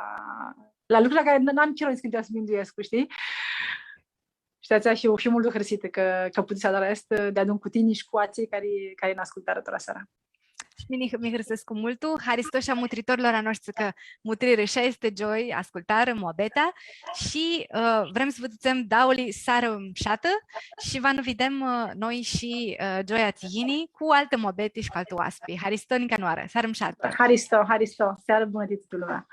la lucri la cari n-, n-am chiro niscãnti s-minduescu, shtii? Shi atsea hiu, hiu multu hãrsitã cã, cã puti s-adar aestã deadun cu tini shi cu atselj cari, cari nã ascultarã tora seara. Shi mini mi hãrsescu multu, haristo shi a mutritorlor a noshtri cã mutrirã shi aestã gioi, ascultarã muabetea shi, ã, vrem s-vã dzãtsem dauli searã mushatã shi va nã videm, ã, noi shi, ã, gioia tsi yini cu altã muabeti shi cu altã oaspi. Haristo nica nãoarã, searã mushatã. Haristo, haristo, searã bunã ti tutã lumea.